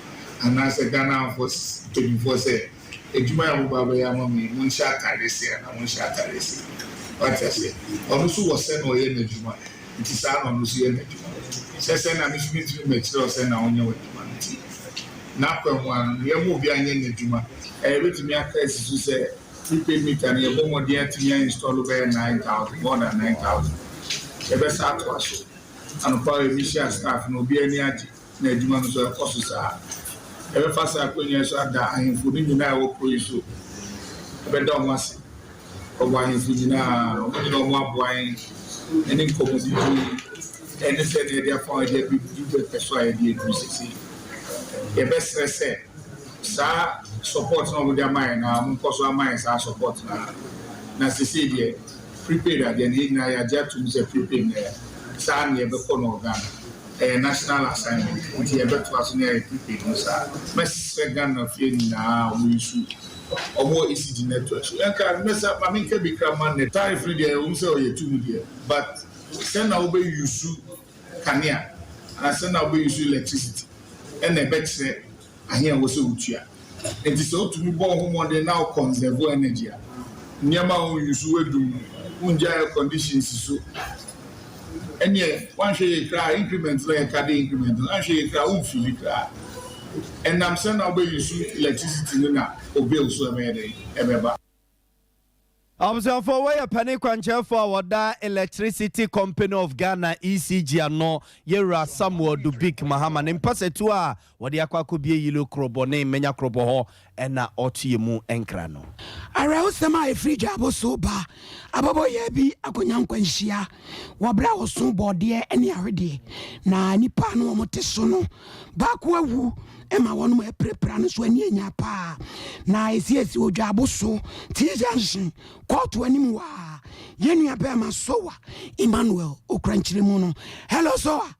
G: anaasɛ Ghana Armed Forces mpanimfoɔ sɛ Adwuma a moba abɛyɛ ama me yi, monhyɛ ataadeɛ sei anaa monhyɛ ataadeɛ sei. Wate aseɛ? Ɔno nso wɔ sɛnea ɔyɛ n'adwuma, nti saa na ɔno nso yɛ n'adwuma. Sɛ sɛn na me nso mentumi mmɛkyerɛ wo sɛnea wonyɛ w'adwuma no nti, n'akwan mu ara no, yɛmma obiara nyɛ n'adwuma. Yɛbɛtumi aka asi so sɛ prepaid meter no, yɛbɔ mmɔden atumi a install bɛyɛ 9,000, more than 9,000. Yɛbɛsan atoa so. Anɔpa yi, mehyiaa staff no, obiara ani agye. na adwuma no nso ɛkɔ so saa. Yɛbɛfa saa akwannya yi so ada ahemfo no nyinaa a ɛwɔ kuro yi so, yɛbɛda wɔn ase. Wɔbɔ ahemfo nyinaa, wɔn nyinaa wɔn aboa yɛn ne nkɔmmɔdidi ne sɛdeɛ yɛde afa wɔn de abɛdu pɛpɛ so a yɛde aduru sisi. Yɛbɛsrɛ sɛ saa support na wɔde ama yɛn na wɔnkɔ so ama yɛn saa support na na sisi deɛ prepaid adeɛ no yɛn nyinaa yɛagye atom sɛ prepaid na saa na yɛbɛkɔ no wɔ Ghana. Ɛyɛ national assignment nti yɛbɛtoa so na yɛayɛ prepaid no saa. Mɛsrɛ Ghana fie nyinaa a wɔn use wɔn wɔ ECG network so yɛnka mɛsa ma menka bi kra ma net tariff no deɛ ɛwom sɛ ɔyɛ tum deɛ but sɛ na wobɛ use kanea anaa sɛ na wobɛ use electricity ɛna ɛbɛkyerɛ ahe a ɛwɔ sɛ wotua. Enti sɛ wotumi bɔ wo ho mmɔden na wo conserve energy a, nneɛma a wo use woadum no, wongyae air condition nsi so, ɛneɛ woanhwɛ yie koraa a increment no a yɛka de increment no, woanhwɛ yie koraa a womfeeli koraa. Ɛnam sɛ na wobɛ use electricity no na wo bill so ɛbɛyɛ dɛn? Ɛbɛba.
A: Abusuafoɔ, wei yɛ panin kwankyerɛfoɔ a wɔda Electricity Company of Ghana, ECG, ano, Yɛwura Samuel Dubik Mahama. Ne mpasatuo a wɔde akɔ akɔbie Yilo Krobɔ ne Menya Krobɔ hɔ na ɔreto yɛn mu nkra no.
B: Awerɛhosɛm a ɛfiri dwaabo so ba abɔbɔyaa bi akɔnya nkwanhyia wɔ berɛ a wɔso bɔɔdeɛ ne ahwedeɛ na nnipa a na wɔte so no baako awu ma wɔn apirapira no nso ani anya paa na ɛsiesie wɔ dwaabo so T junction kɔɔto anim wɔ a yɛn nua bɛrima Sowa Emmanuel okura nkyerɛmu no. Hello Sowa.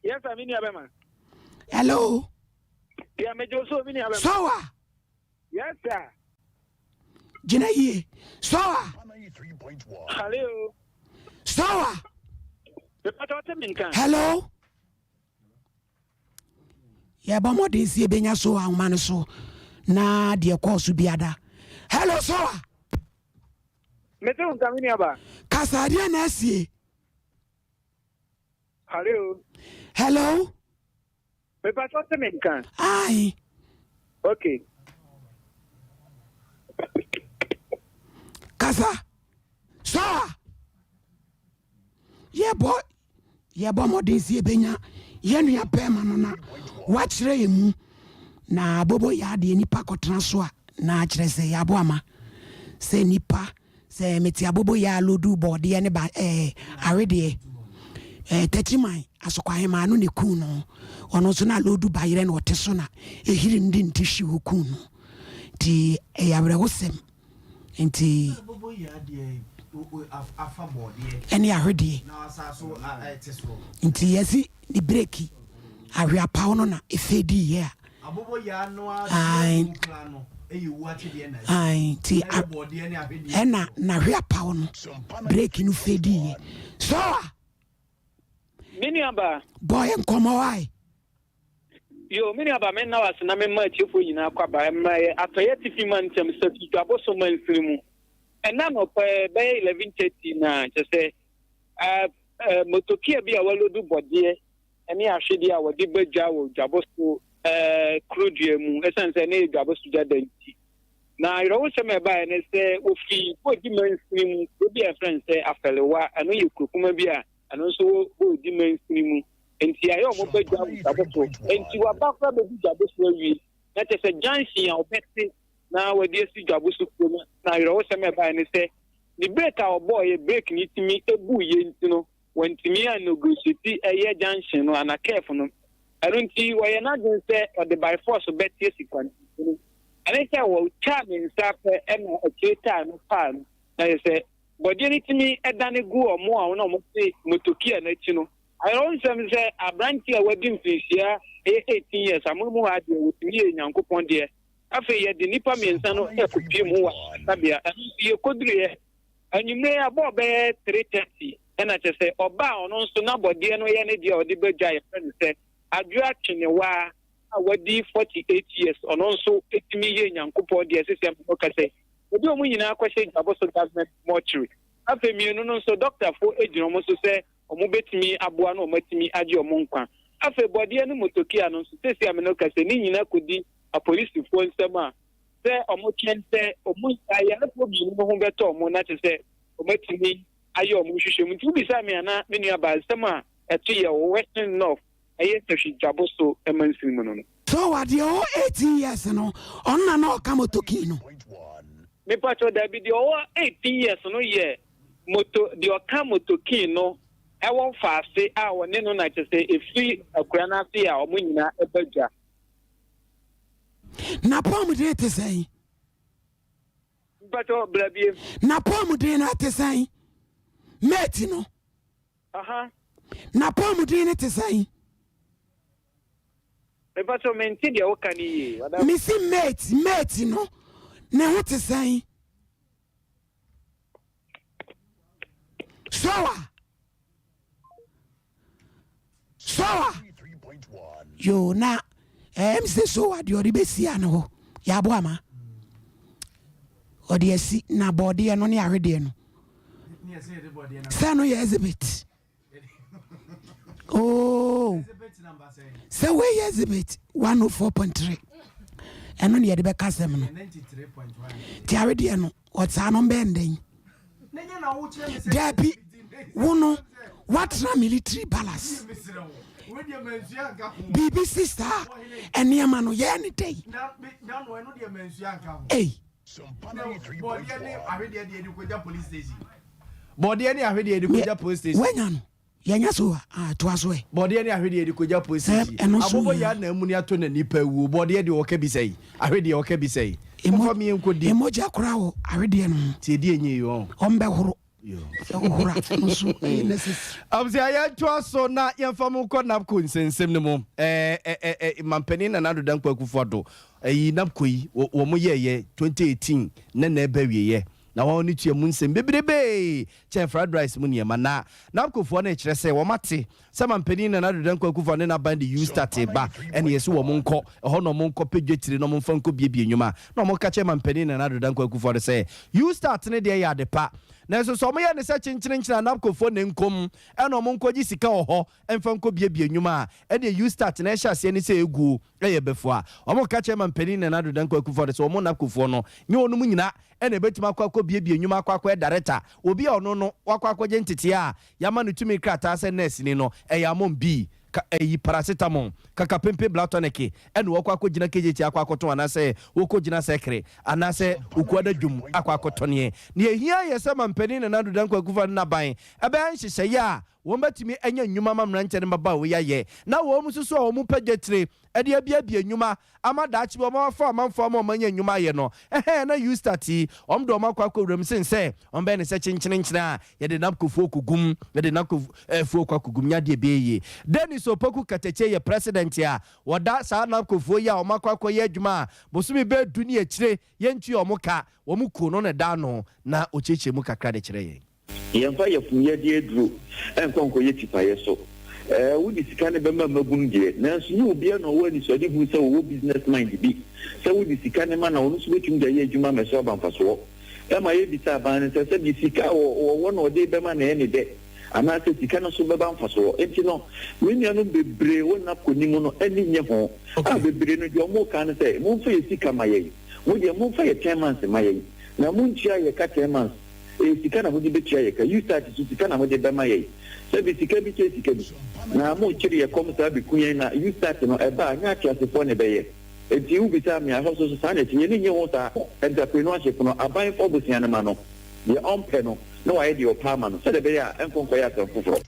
H: Yes sir, me nua bɛrima.
B: Hello.
H: Yeah, me jo so me nua bɛrima.
B: Sowa.
H: Yes sir.
B: Gyina yie. Sowa.
H: Hello.
B: Sowa. Hello. Yɛbɔ mmɔden sɛ yɛbɛnya so ahoma no so na deɛ kɔɔ so biada. Hello Sowa.
H: Mete wo nka me nuaba.
B: Kasa adeɛ na asie.
H: Hello.
B: Hello.
H: Mepa sɛ ɔte me nka.
B: Aye.
H: Okay.
B: Kasa. Sowa. Yɛbɔ. Yɛbɔ mmɔden sɛ yɛbɛnya yɛn nua bɛrima no na wakyerɛ yɛn mu. Na bobo yaa deɛ nipa kɔtena so a na kyerɛ sɛ yɛabo ama sɛ nipa sɛ mete abobo yaa lodu bɔɔdeɛ ne ba ɛɛ awedeɛ ɛɛ tɛkyiman asokwahemaa no na ekuu no ɔno nso na lodu bayerɛ na ɔte so na ehiri no de ne ti hwi hɔ kuu no nti ɛyɛ awerɛhosɛm. Nti ɛne ahwedeɛ nti yɛsi ne breki ahwe apaw no na efe di yɛ a ae nti ɛna n'ahwe apaw no breki no fe di yɛ so a
H: Me nuabaa.
B: Bɔ yɛ nkɔmɔ wae.
H: Yoo, me nuabaa, menna wo ase na memma atiefoɔ nyinaa kwaba mmra yɛ Atɔeɛ Atifi Mantam Satu Dwaboso mansini mu. Ɛnnɛ anɔpa yi bɛyɛ 11:30 na kyerɛ sɛ eh, eh, motokia bi a walodu bɔdeɛ ne ahwedeɛ a wɔde ba dwa wɔ Dwaboso eh, kurodua mu ɛsiane sɛ ɛnɛ yɛ Dwaboso dwa da nti. Na awerɛhosɛm a ɛbaeɛ ne sɛ wɔfiri Bɔdi mansini mu kuro bi a yɛfrɛ no sɛ Afɛlewa, ɛno yɛ kuro kuma bi a ɛno nso wɔ Bɔdi mansini mu. Enti ayɛ wɔn ba dwa wɔ dwabo so. Enti waba koraa bɛdu dwabo so awie. Na kyerɛ sɛ junction a ɔbɛte na wɔde asi dwabo so kuro no, na awerɛhosɛm a ɛbaeɛ ne sɛ ne brake a ɔbɔeɛ, brake no tumi buiɛ nti no, wantumi annegotiate ɛyɛ junction no anaa curve no. Ɛno nti ɔyɛ n'adwene sɛ ɔde by force bɛte asi kwan no. Ɛne sɛ wɔtwaa ne nsa pɛ ɛna akyire taa no paa no. Na kyerɛ sɛ bɔdeɛ no tumi dane gu wɔn a na wɔte motokia no akyi no. Awerɛhosɛm sɛ aberante a wadi mfirihyia ɛyɛ 18 years amono mu ha deɛ wɔtumi yɛ Nyankopɔn deɛ. Afei yɛde nnipa mmiɛnsa no kɔpie mu wɔ ayaresabea. Ɛno nso yɛkɔduruiɛ anwummerɛ yi abɔɔ bɛyɛ 3:30 ɛna kyerɛ sɛ ɔbaa ɔno nso n'abɔdeɛ no yɛ ne deɛ a ɔde ba dwa yɛfrɛ no sɛ Adwoa Twenewaa a wadi 48 years ɔno nso tumi yɛ Nyankopɔn deɛ sesɛ ma no ka sɛ wɔde wɔn nyinaa kɔhyɛ Dwaboso Government Mortuary. Afei mmienu no nso dɔktafo gyina wɔn so sɛ wɔbɛtumi aboa na wɔatumi agye wɔn nkwa. Afei bɔdeɛ ne motokia no nso, seesei a me ne wo kasa yi, ne nyinaa kɔdi apolisifoɔ nsam a sɛ wɔtwɛn sɛ wɔn ayarefoɔ mmienu no ho bɛtɔ wɔn na kyerɛ sɛ wɔatumi ayɛ wɔn nhwehwɛmu. Nti wobisa me anaa me nuabaa nsɛm a ɛto yɛ wɔ Western North ɛyɛ Sahwi Dwabo so mansini mu no no.
B: So wa deɛ ɔwɔ 18 years no ɔno na na ɔka motokin no?
H: Mepakyɛw dabi deɛ ɔwɔ 18 years no yɛ moto deɛ ɔka motokin no ɛwɔ faase a ɔne no na kyerɛ sɛ ɛfiri akura no ase a wɔn nyinaa ɛba dwa.
B: N'apɔmuden te sɛn?
H: Mpakyɛw bra biem.
B: N'apɔmuden no te sɛn? Mate no.
H: Aha.
B: N'apɔmuden no te sɛn?
H: Mepakyɛw mente deɛ woka no yie.
B: Mesi mate mate no ne ho te sɛn? Soa. Soa. Yo na ɛm sɛ soa deɛ ɔde bɛsi ano hɔ yɛabo ama ɔde asi na bɔɔdeɛ no ne ahwedeɛ no sɛ no yɛ exhibit oh sɛ wei yɛ exhibit 104.3 ɛno ne yɛde bɛka asɛm no nti awedeɛ no ɔtaa no mbɛn dɛn daabi wo no woatena military balance biribi si saa nneɛma no yɛɛ ne dɛn ei
A: Bɔdeɛ ne ahwedeɛ de kɔgya police station.
B: Wanya no yɛnya so a toa so ɛ.
A: Bɔdeɛ ne ahwedeɛ de kɔgya police station. Abobo yɛ ana amuni ato na nipa awuo. Bɔdeɛ deɛ ɔka bi sɛi. Ahwedeɛ ɔka bi sɛi. Momfa me yɛnkɔ di.
B: Emogya koraa wɔ ahwedeɛ no ho.
A: Ti edi enye yi ɔn.
B: Ɔmbɛhoro. Sɛ wohoro a ɛno nso ɛyɛ necessary.
A: Abusua yɛntoa so na yɛmfa mo nkɔ NABCO nsɛnsɛm no mu. Ɛɛ ɛ ɛ Mampanin Nana Addo Dankwa Akufo-Addo ɛyi NABCO yi wɔn yɛɛyɛ 2018 na na ɛba awieɛ na wɔn ne tua mu nsɛm bebrebee kyɛn fried rice mu nneɛma na NABCO foɔ no rekyerɛ sɛ wɔn ate sɛ Mampanin Nana Addo Dankwa Akufo-Addo ne n'aban de U-start reba ɛne yɛse wɔn nkɔ ɛhɔ na wɔn nkɔ pɛ dwetire na wɔn mfa nkɔ biebie nnwuma na wɔn ka kyerɛ Mampanin Nana Addo Dankwa Akufo-Addo sɛ U-start no deɛ yɛ ade pa. Nanso sɛ wɔyɛ no sɛ kyenkyerenkyene a NABCOfoɔ na nkom ɛna wɔn nkɔgye sika wɔ hɔ mfa nkɔbiebie nnwuma a, ɛdeɛ YouStart na ɛhyɛ aseɛ ne sɛ ɛguo ɛyɛ bɛfua. Wɔn ka kyerɛ Mampanin Nana Addo Dankwa Akufo-Addo sɛ wɔn NABCOfoɔ no nyɛ wɔnom nyina ɛna ɛbɛtumi akɔ akɔbiebie nnwuma akɔ akɔyɛ darɛta. Obi a ɔno no wakɔ akɔgye nteteɛ a yɛama no tumi krataa sɛ nɛɛseni no, ɛyɛ Amon B. Ka ɛyi paracetamol, kakapempe blatɔneke ɛna wɔkɔ akɔgyina KJT akɔ akɔtɔn anaasɛ wɔkɔgyina sɛkere anaasɛ Okuada dwom akɔ akɔtɔneɛ. Nea ɛhia yɛ sɛ Mampanin Nana Addo Dankwa Akufo-Addo n'aban ɛbɛyɛ nhyehyɛeɛ a wɔbɛtumi anya nnwuma ama mmeranteɛ ne mmabaawa yi ayɛ na wɔn nso so a wɔpɛ dwetire de abiabia nnwuma ama daakye bi wɔn afa amanfoɔ ama wɔn anya nnwuma ayɛ no, ɛhɛn na Eustat yi, wɔn de wɔn akɔ akɔ wuram sen sɛ wɔn bɛyɛ no sɛ kyenkyerenkyene a yɛde Napcofoɔ kɔgum, yɛde Napcofoɔ kɔ akɔgum, nyɛ adeɛ ɛbɛyɛ yie. Dennis Opoku Katakye yɛ president a wɔda saa Napcofoɔ yi a wɔn akɔ akɔyɛ adwuma a bosome bɛyɛ du ne akyire yɛntua wɔn ka, wɔn kuo no na ɛda ano na ɔkyerɛkyerɛ mu kakra de kyerɛ yɛn.
I: Yɛmfa yafunuyɛdeɛ aduro nkɔ nkɔyɛ tipaeɛ so. Ɛɛ, wode sika no bɛma mmabunu deɛ, nanso nyɛ obiara na ɔwɔ anisoadehunu sɛ ɔwɔ business mind bi sɛ wode sika no ma no a, ɔno nso bɛtumi de ayɛ adwuma ama ɛso aba mfasoɔ. Ɛma yɛbisa aban no sɛ, sɛbi sika a ɔwɔ na ɔde rebɛma no ɛyɛ ne dɛ anaasɛ sika no so bɛba mfasoɔ? Enti no, me nuanom bebree wɔ NABCO no mu no ani nnye ho. A bebree no, deɛ wɔreka ne sɛ, momfa yɛn sika ma yɛn. Mo deɛ, momfa yɛn ten months mma yɛn, na montua yɛn ka ten months. Ɛyɛ sika na mode bɛtua yɛ ka. Eustace nso, sika na mode bɛma yɛn. Sɛbi sika bi kyɛ sika bi. Na mokyere yɛ kɔm saa bɛku yɛn na Eustace no, ɛba a, nyɛ ateasefoɔ na ɛbɛyɛ. Enti wobisaa me a, ɛhɔ nso so saa na ɛte. Yɛn ani nnye ho saa. Entrepreneurship no, aban fa bosea no ma no. Deɛ ɔmpɛ no, na wayɛ deɛ ɔpɛ ama no, sɛdeɛ ɛbɛyɛ a ɛnkɔ nkɔyɛ asɛm foforɔ.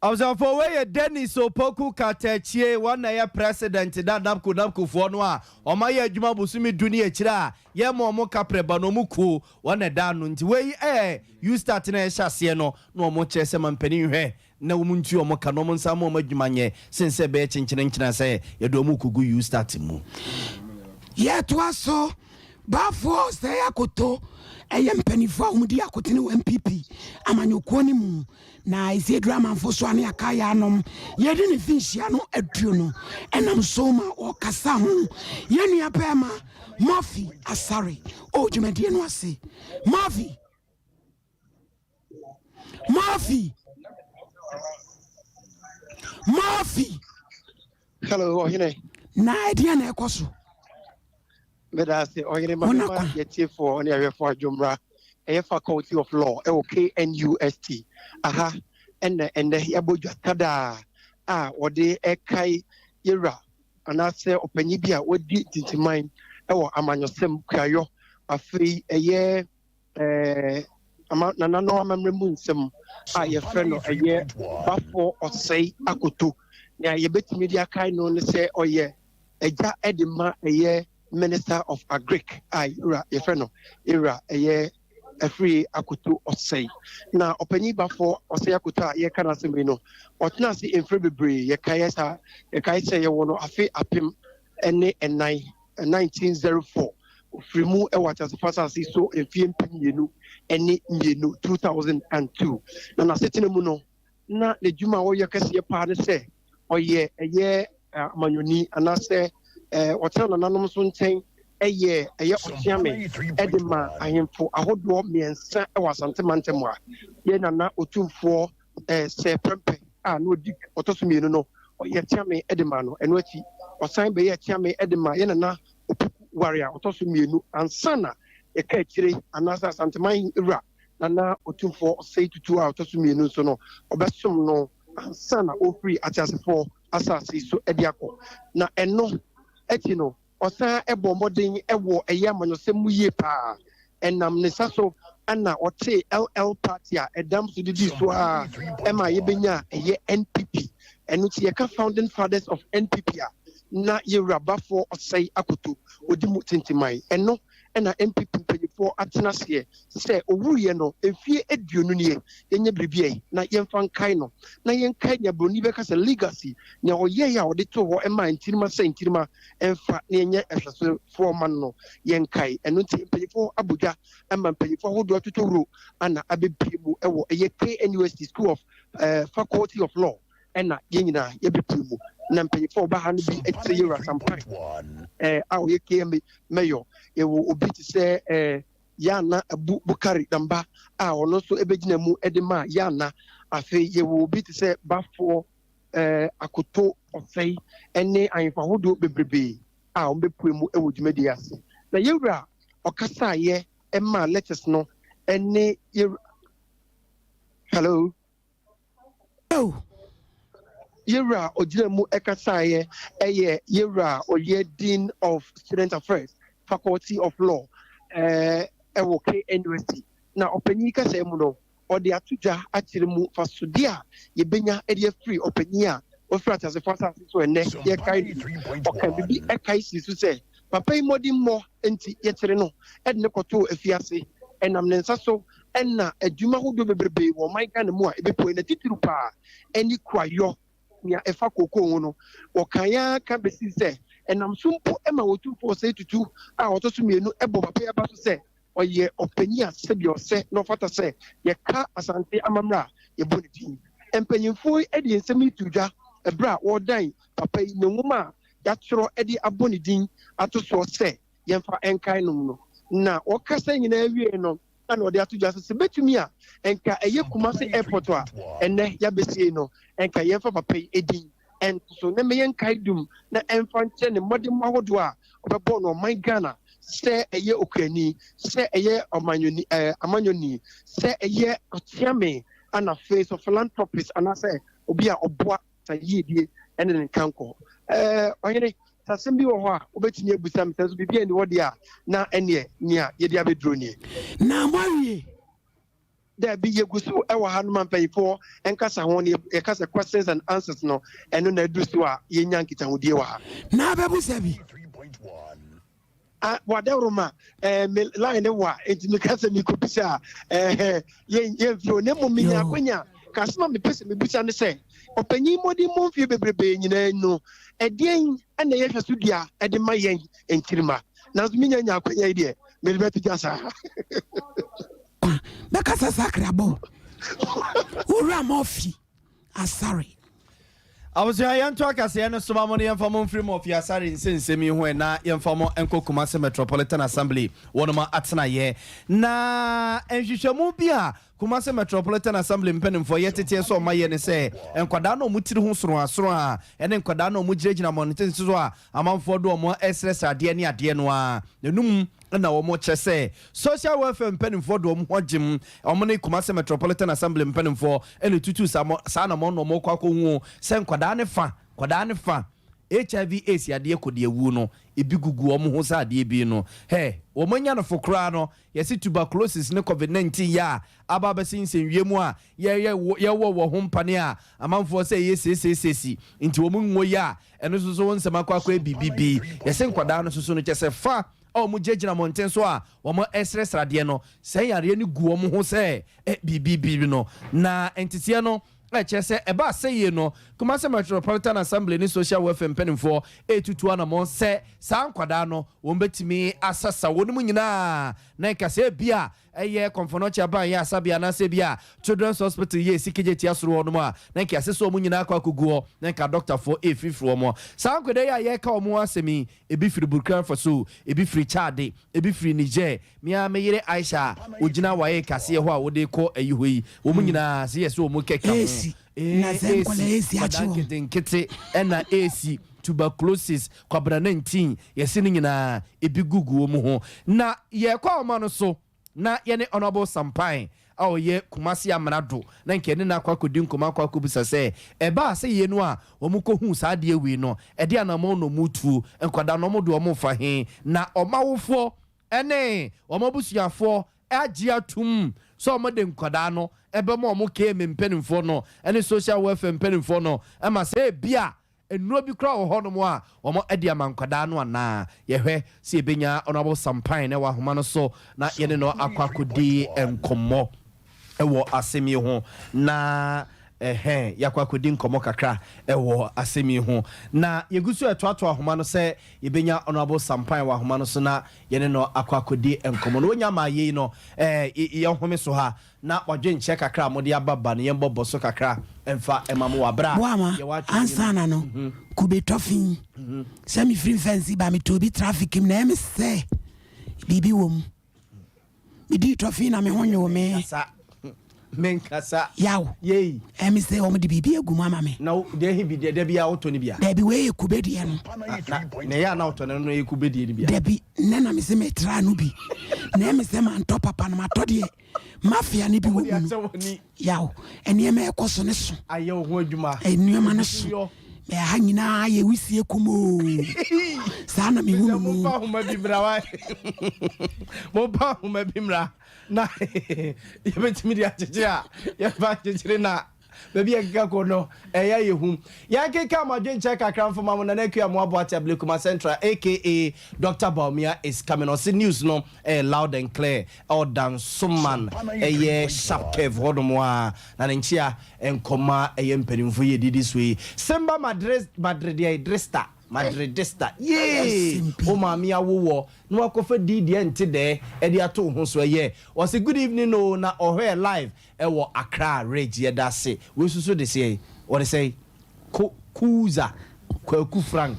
A: Abusuafoɔ wei yɛ Dennis Opoku Katakyie, wɔn na ɛyɛ president da NABCO NABCO foɔ no a wɔn ayɛ adwuma bosome du ne akyire a yɛmma wɔn kaprɛ ba no wɔn kuo wɔn na ɛda ano nti wei yɛ YouStart no a ɛhyɛ aseɛ no na wɔn kyerɛ sɛ mampanin nhwɛ na wɔn ntua wɔn ka na wɔn nsa mma wɔn adwuma nyɛ sen sɛ ɛbɛyɛ kyenkyerenkyena sɛ yɛde wɔn rekɔgu YouStart mu.
B: Yɛtoa so, Baafoɔ Osei Akoto yɛ mpaninfoɔ a wɔdi akotene wɔ NPP amanyɔkuo no mu. Na ɛsi aduru amanfo so a ne aka yɛ anom. Yɛdi ne mfinhyia no aduonu ɛnam so ma wɔkasa ho. Yɛn nua bɛɛma Murphy Asare ɔwɔ dwumadie no ase. Murphy! Murphy! Murphy!
J: Hello, ɔhene.
B: Na ɛdeɛ na ɛkɔ so.
J: Meda ase ɔhene ma mema yɛtiefoɔ ne ahwɛfoɔ adwommra. Ɛyɛ Faculty of Law ɛwɔ KNUST. Aha ɛna ɛnɛ yɛabɔ dwa kadaa a wɔde ɛkae yɛwura anaasɛ ɔpanyin bi a wadi ntintiman ɛwɔ amanyɔsɛm kuayɔ afei ɛyɛ ɛɛ ama nananom amammerɛ mu nsɛm a yɛfrɛ no ɛyɛ Bafo Ɔsɛe Akoto. Nea yɛbɛtumi de akae no ne sɛ ɔyɛ agya de ma ɛyɛ Minister of Agric a yɛwura yɛfrɛ no yɛwura ɛyɛ Afriyie Akoto Ɔsɛe. Na ɔpanyin Bafo Ɔsɛe Akoto a yɛka n'asɛm yi no, ɔtena ase mfiri bebree. Yɛkae saa yɛkae sɛ yɛwɔ no afe 2004, 1904. Ofiri mu wɔ ateasefo asase so mfeɛ 2002, 2002. Na n'asetena mu no, na n'adwuma a ɔyɛ kɛseɛ paa ne sɛ ɔyɛ ɛyɛ amanyɔni anaasɛ ɔtena nananom nso nkyɛn ɛyɛ ɛyɛ ɔkyeame ɛde ma ahemfo ahodoɔ mmiɛnsa ɛwɔ Asante mantam a yɛ nana otumfoɔ sɛ prɛmpɛ a na ɔdi ɔtɔ so mmienu no ɔyɛ kyeame ɛde ma no. Ɛno akyi ɔsan bɛyɛ kyeame ɛde ma yɛ nana Opoku Ware a ɔtɔ so mmienu ansa na yɛka akyire anaasɛ Asanteman wura Nana Otumfoɔ Osei Tutu a ɔtɔ so mmienu nso no, ɔbɛsom no ansa na ɔrefiri ateasefoɔ asase so de akɔ. Na ɛno akyi no, ɔsan bɔɔ mmɔden wɔ ɛyɛ amanyɔsɛm mu yie paa. Ɛnam ne nsa so na ɔtee LL Party a ɛdam so didii so ara ma yɛbɛnyaa ɛyɛ NPP. Ɛno nti yɛka Founding Fathers of NPP a, na Yɛwura Baffour Osei Akoto ɔdi mu tintiman. Ɛno na NPP mpanyinfoɔ atena aseɛ sɛ owuiɛ no mfie 20 nie, yɛnyɛ biribi ɛ na yɛmfa nkae no, na yɛnkae nea buroni bɛka sɛ legacy, nea ɔyɛeɛ a ɔde too hɔ maa ntirima sɛ ntirima mfa na yɛnyɛ ɛhwɛsofoɔ ma no no, yɛnkae. Ɛno nti mpanyinfoɔ abɔ dwa ma mpanyinfoɔ ahodoɔ atotɔ wuro ana abɛpue mu wɔ ɛyɛ KNUST School of eh, Faculty of Law. ɛna yɛn nyinaa yɛbɛpue mu na mpanyinfoɔ a wɔba ha no bi te sɛ yɛwura Sampan ɛɛ a ɔyɛ KMA mayor, yɛwɔ obi te sɛ ɛɛ. Yana Abu Bukari Damba a ɔno nso bɛgyina mu de maa Yana. Afei yɛwɔ obi te sɛ Bafoɔ eh, Akoto Ɔsɛe ne ahemfo ahodoɔ bebrebe a wɔbɛpue mu wɔ dwumadie ase. Na yɛwura a ɔkasaeɛ maa letters no ne yɛwura Hello.
B: Oh.
J: Yɛwura a ɔgyina mu kasaeɛ yɛ yɛwura a ɔyɛ Dean of Student Affairs, Faculty of Law ɛwɔ KNUST. Na ɔpanyin kasa mu no, ɔde ato dwa akyerɛ mu mfasodeɛ a yɛbɛnya de afiri ɔpanyin a wafiri ateasefoɔ asase so ɛnnɛ yɛkae no yi. Ɔka biribi kae sii so sɛ, papa yi mmɔdemmɔ nti yɛkyere no de no kɔtoo afiase. Ɛnam ne nsa so na adwuma ahodoɔ bebrebe wɔ ɔman Ghana mu a ɛbɛpue, na titiriw paa ne kuayɔ, nea ɛfa kookoo ho no. Wɔkae ara ka bɛsii sɛ ɛnam so mpo ma Otumfoɔ Osei Tutu a ɔtɔ so mmienu bɔ papa yi aba so sɛ ɔyɛ ɔpanyin a sɛdeɛ ɔsɛ na ɔfata sɛ yɛka Asante amammerɛ a yɛbɔ ne din. Mpanyimfoɔ yi de nsɛm yi too dwa berɛ a wɔredan papa yi ne nwoma a yɛatwerɛ de abɔ ne din ato soɔ sɛ yɛmfa nkae nom no. Na wɔkasa nyinaa wiei no, na ɔde ato dwa sɛ sɛ bɛtumi a, nka ɛyɛ Kumasi Airport a ɛnnɛ yɛabɛsie no, nka yɛmfa papa yi din nto so na ɛmmɛyɛ nkaedum na ɛmfa nkyerɛ ne mmɔdemmɔ ahodoɔ a ɔbɛbɔɔ no ɔman Ghana sɛ ɛyɛ okuani, sɛ ɛyɛ ɔmanyɔni, ɛɛ amanyɔni, sɛ ɛyɛ ɔkyeame, ɛna afei nso philanthropist anaasɛ obi a ɔboa sa yiedie ne ne nkankɔ. Ɛɛ ɔhene, sɛ asɛm bi wɔ hɔ a wobɛtumi abusa me, sɛ nso biribi anni hɔ deɛ a, na ɛneɛ nea yɛde abɛduro nie.
B: Na moawie?
J: Daabi, yɛgu so wɔ ha no ma mpanyinfoɔ nkasa ho no, yɛka sɛ questions and answers no, ɛno na aduru so a yɛnya nkitahodie wɔ ha.
B: Na abɛbusa bi.
J: Ah, wadawuroma, eh, me line ne wa, enti meka sɛ mekɔbisa a, eh, yɛmfiri o, na mmom menya akwanya. Ka asɛm a mepɛ sɛ mebisa ne sɛ, ɔpanyin mmɔdemmɔ mfeɛ bebrebe nyinaa no, ɛdeɛn na ɛyɛ hwɛso dua de ma yɛn nkyirimma? Nanso menya nya akwanya yi deɛ, mede bɛto gya saa.
B: Bɛkasa sakra bɔ Owura Murphy Asare.
A: Abusua, yɛnto akaseɛ no so ma mo na yɛmfa mo mfiri Murphy Asare nsɛnsɛm yi ho ɛ na yɛmfa mo nkɔ Kumasi Metropolitan Assembly wɔnom atenaeɛ. Na nhwehwɛmu bi a Kumasi Metropolitan Assembly mpanimfoɔ yɛ teteɛ sɛ wɔayɛ ne sɛ nkwadaa no a wɔn tiri ho soroasoroa ne nkwadaa no a wɔgyinagyina mmɔnten so a amanfoɔ de wɔn resrɛsrɛ adeɛ ne adeɛ no ara n'anum na wɔkyerɛ sɛ Social Welfare mpanimfoɔ de wɔn ho agyem, wɔn ne Kumasi Metropolitan Assembly mpanimfoɔ na ɛtutuu saa saa anamɔn na wɔrekɔ akɔhu sɛ nkwadaa no fa, nkwadaa no fa HIV AIDS yadeɛ kɔdi awuo no, ebi gugu wɔn ho sɛ adeɛ bi no. Hɛ, wɔn anya no fo koraa no, yɛse tuberculosis ne covid 19 yɛ a aba abɛsensɛn wiem a yɛyɛ yɛwɔ wɔ ho mpane a amanfoɔ sɛ ɛyɛ seeseeseesi nti wɔn nwo yɛ a ɛno nso so ho nsɛm akɔ akɔyɛ biribi bi. Yɛse nkwadaa no nso so no kyɛ sɛ fa a wɔgyinagyina mmɔnten so a wɔresrɛsrɛ adeɛ no, saa yareɛ no gu wɔn ho sɛ biribi bi no. Na nteteɛ no kyerɛ sɛ ɛba asɛyie no, Kumasi Metropolitan Assembly ne Social Welfare mpanimfoɔ retutu anamɔn sɛ saa nkwadaa no wɔbɛtumi asasa wɔn mu nyinaa na nka sɛ ebia ɛyɛ Kɔmfɔnɔkye Aban yɛ asabea anaasɛ ebia Children's Hospital yɛ ɛsi Kejetia soro hɔ nom a, na nka yɛasesa wɔn nyinaa akɔ akɔgu hɔ na nka adɔktafoɔ refirifiri wɔn. Saa nkwadaa yi a yɛreka wɔn ho asɛm yi, Ebi firi Burkina Faso, ebi firi Chad, ebi firi Niger. Me ara me yere Aisha a ogyina WAEC aseɛ hɔ a wode kɔ ayi hɔ yi, wɔn nyinaa se yɛ sɛ wɔn kɛka ho.
B: Esi, na sɛ nkwadaa esi akye
A: Nkwadaa
B: wɔn.
A: nketenkete ɛna esi, tuberculosis, kwabena 19, yɛse ne nyinaa ebi gugu wɔn ho. Na yɛkɔ ahoma no so. Na yɛne Honourable Sampae a ɔyɛ Kumasi Amrado na nka yɛne no akɔ akɔdi nkɔmmɔ akɔ akɔbisa sɛ ɛbaa sɛ yei no a wɔkɔhuu saa adeɛ wei no ɛdeɛ anammɔn na wɔretuo, nkwadaa no wɔde wɔn refa he, na wɔn awofoɔ ne wɔn abusuafoɔ agye atum sɛ wɔde nkwadaa no bɛma wɔn KMA mpanimfoɔ no ne Social Welfare mpanimfoɔ no ma sɛ ebia Nnuro bi koraa wɔ hɔnom a wɔde ama nkwadaa no anaa? Yɛhwɛ sɛ yɛbɛnya Honourable Sampine wɔ ahoma no so na yɛne no akɔ akɔdi nkɔmmɔ wɔ asɛm yi ho na ɛhɛn yɛakɔ akɔdi nkɔmmɔ kakra wɔ asɛm yi ho. Na yɛgu so ɛtoatoa ahoma no sɛ yɛbɛnya Honourable Sampine wɔ ahoma no so na yɛne no akɔ akɔdi nkɔmmɔ no. Wɔnya maa yei no, ɛɛ yɛhome so ha Na ɔdwenkyerɛ kakra a mode aba ba no yɛmbɔ bɔ so kakra mfa ma mo wɔ aberɛ a
B: Boama,
A: yɛwɔ atwene yi
B: ansa na no
A: mu.
B: kube tɔ fi sɛ mefiri mfɛnsi ba metɔɔ bi traffic mu na ɛyɛ me sɛ biribi wɔ mu. Medii tɔfee na me ho nwoo me.
A: Menkasa. Menkasa.
B: Yaw.
A: Yei.
B: Ɛmi sɛ wɔn de biribi agu mu ama me.
A: Na deɛ he bi deɛ da biara wotɔ ne bia?
B: Dabi wei yɛ kube deɛ no.
A: Na na ɛyɛ a na wotɔ no no yɛ kube deɛ no bia?
B: Dabi nnɛ na me se metra no bi. Na ɛmi sɛ mantɔ papa no matɔ deɛ mafia no bi wɔ mu no. Yaw, nneɛma ɛkɔ so ne so.
A: Ayɛ wo ho adwuma.
B: Nneɛma no so. Mɛ ha nyinaa yɛ wisie kumoo. Saa na mehu no mu.
A: Momfa ahoma bi mmra wa. Momfa ahoma bi mmra na yɛbɛtumi de akyekye a yɛmfa nkyekyere na baabi a ɛkeka kɔ no ɛyɛ yɛ hu. Yɛnkeka mo adwenkyerɛ kakra mfoma mo Nana Akua Amoah Boate Ablekuma Central aka Doctor Bawumia is coming. Ɔse news no ɛyɛ loud and clear. Ɛwɔ Dansoman ɛyɛ sharp curve hɔ nom a na ne nkyea nkɔma ɛyɛ mpanimfoɔ yi ɛdidi so yi. Simba Madrid Madrid deɛ Drista Madridista yee wo maame awo wɔ na wakɔfa di deɛ nte dɛɛ ɛde ato wo ho so ɛyɛ ɔse good evening oo na ɔhwɛɛ live ɛwɔ Accra Ridge yɛdase wei nso so de seɛ wɔde sɛn Ko Kuza Kwaku Frank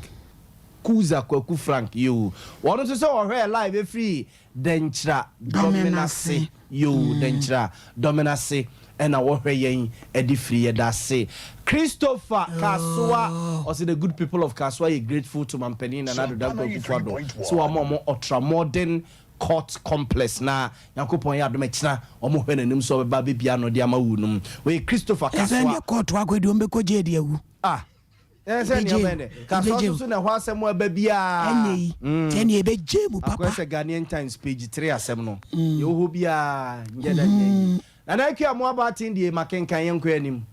A: Kuza Kwaku Frank yoo wɔn nso sɛ ɔhwɛɛ live ɛfiri Dɛnkyira Dɔmenase yoo Dɛnkyira Dɔmenase ɛna wɔhwɛ yɛn ɛde firi yɛdase Christopher Kasoa ɔse the good people of Kasoa yɛ grateful to Mampanin Nana Addo Dankwa Akufo Addo sɛ wama ɔmo ultramodern court complex na Nyankopɔn yɛ adom ɛkyena ɔmo hwɛ n'anim sɛ ɔbɛba abɛbia ano de ama wu nom Wei Christopher
B: Ɛsɛ
A: Kasoa.
B: deɛ kɔɔto akɔ deɛ ɔmbɛkɔ gye de awu.
A: Ah Ɛyɛ sɛ nea ɔbɛn dɛ. Kasoa nso so na ɛhɔ asɛm a ɛba biara.
B: Ɛnyɛ yi. Sɛ nea ɛbɛgye mu papa.
A: Akɔyɛ sɛ Ghanaian Times page 3 asɛm no. Deɛ ɛwɔ hɔ biara nyɛ da nyɛ yi. Nana Akua Amoah Boateng deɛ makenkan yɛnkɔ anim.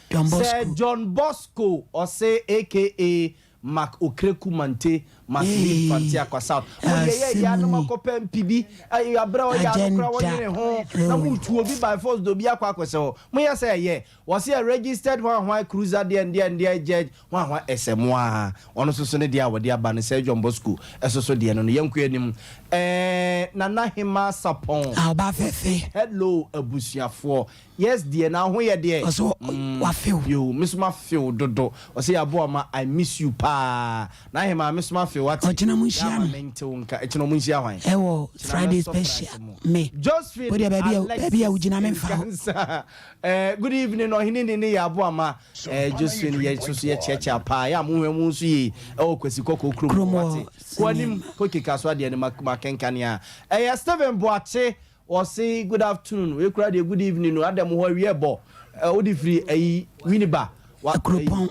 B: John Bosco.
A: Sir John Bosco ɔse aka Mark Okraku Mante must leave Fante Akwa South. Mo deɛ yɛ yɛ anam akɔpɛ MP bi abrɛ ɔyɛ ano koraa wɔnyere ho na mo tu obi by force de obi akɔ akɔhyɛ hɔ. Moyɛ sɛ ɛyɛ. Wɔse ɛ registered hwan hwan cruiser deɛ ndeɛ ndeɛ judge hwan hwan ɛsɛ mo aa ɔno nso so ne deɛ a wɔde aba no sɛ John Bosco ɛso so deɛ no no yɛnkɔ anim ɛɛ Nana Hemaa Sapɔn
B: Ah ɔbaa fɛfɛ.
A: Hello abusuafoɔ yes deɛ na ho yɛ deɛ
B: Ɔse wafew.
A: Yoo me nso mafew dodo ɔse Yaboah ma I miss you paa Nana Hemaa me nso mafew wate
B: Ɔkyena mo
A: yɛ
B: nhyia
A: ama
B: no.
A: mente wo nka ɛkyena ɔmo nhyia hwan
B: Ɛwɔ
A: Kyena
B: Friday
A: mɛ surprise
B: special
A: mo
B: me.
A: Josephine
B: Wodeɛ baabi a baabi a
A: Alexis
B: wogyina memfa hɔ.
A: Nkansah Eh good evening ɔhene ni ne yɛ aboa ma eh Josephine yɛ soso yɛ kyerɛkyerɛ paa yɛ a mo hwɛ mo nso yie ɛwɔ Kwasi Kɔkɔɔ kurom
B: Kurom
A: hɔ wate
B: hɔ
A: kɔ anim
B: sɛnea
A: kɔ keka so adeɛ no ma ma kenkane a ɛyɛ Stephen Boakye ɔse good afternoon wei koraa deɛ good evening no adɛ mo hɔ awie ɛbɔ eh wode firi ayi Winneba wa ayi
B: Akuropɔn sɛ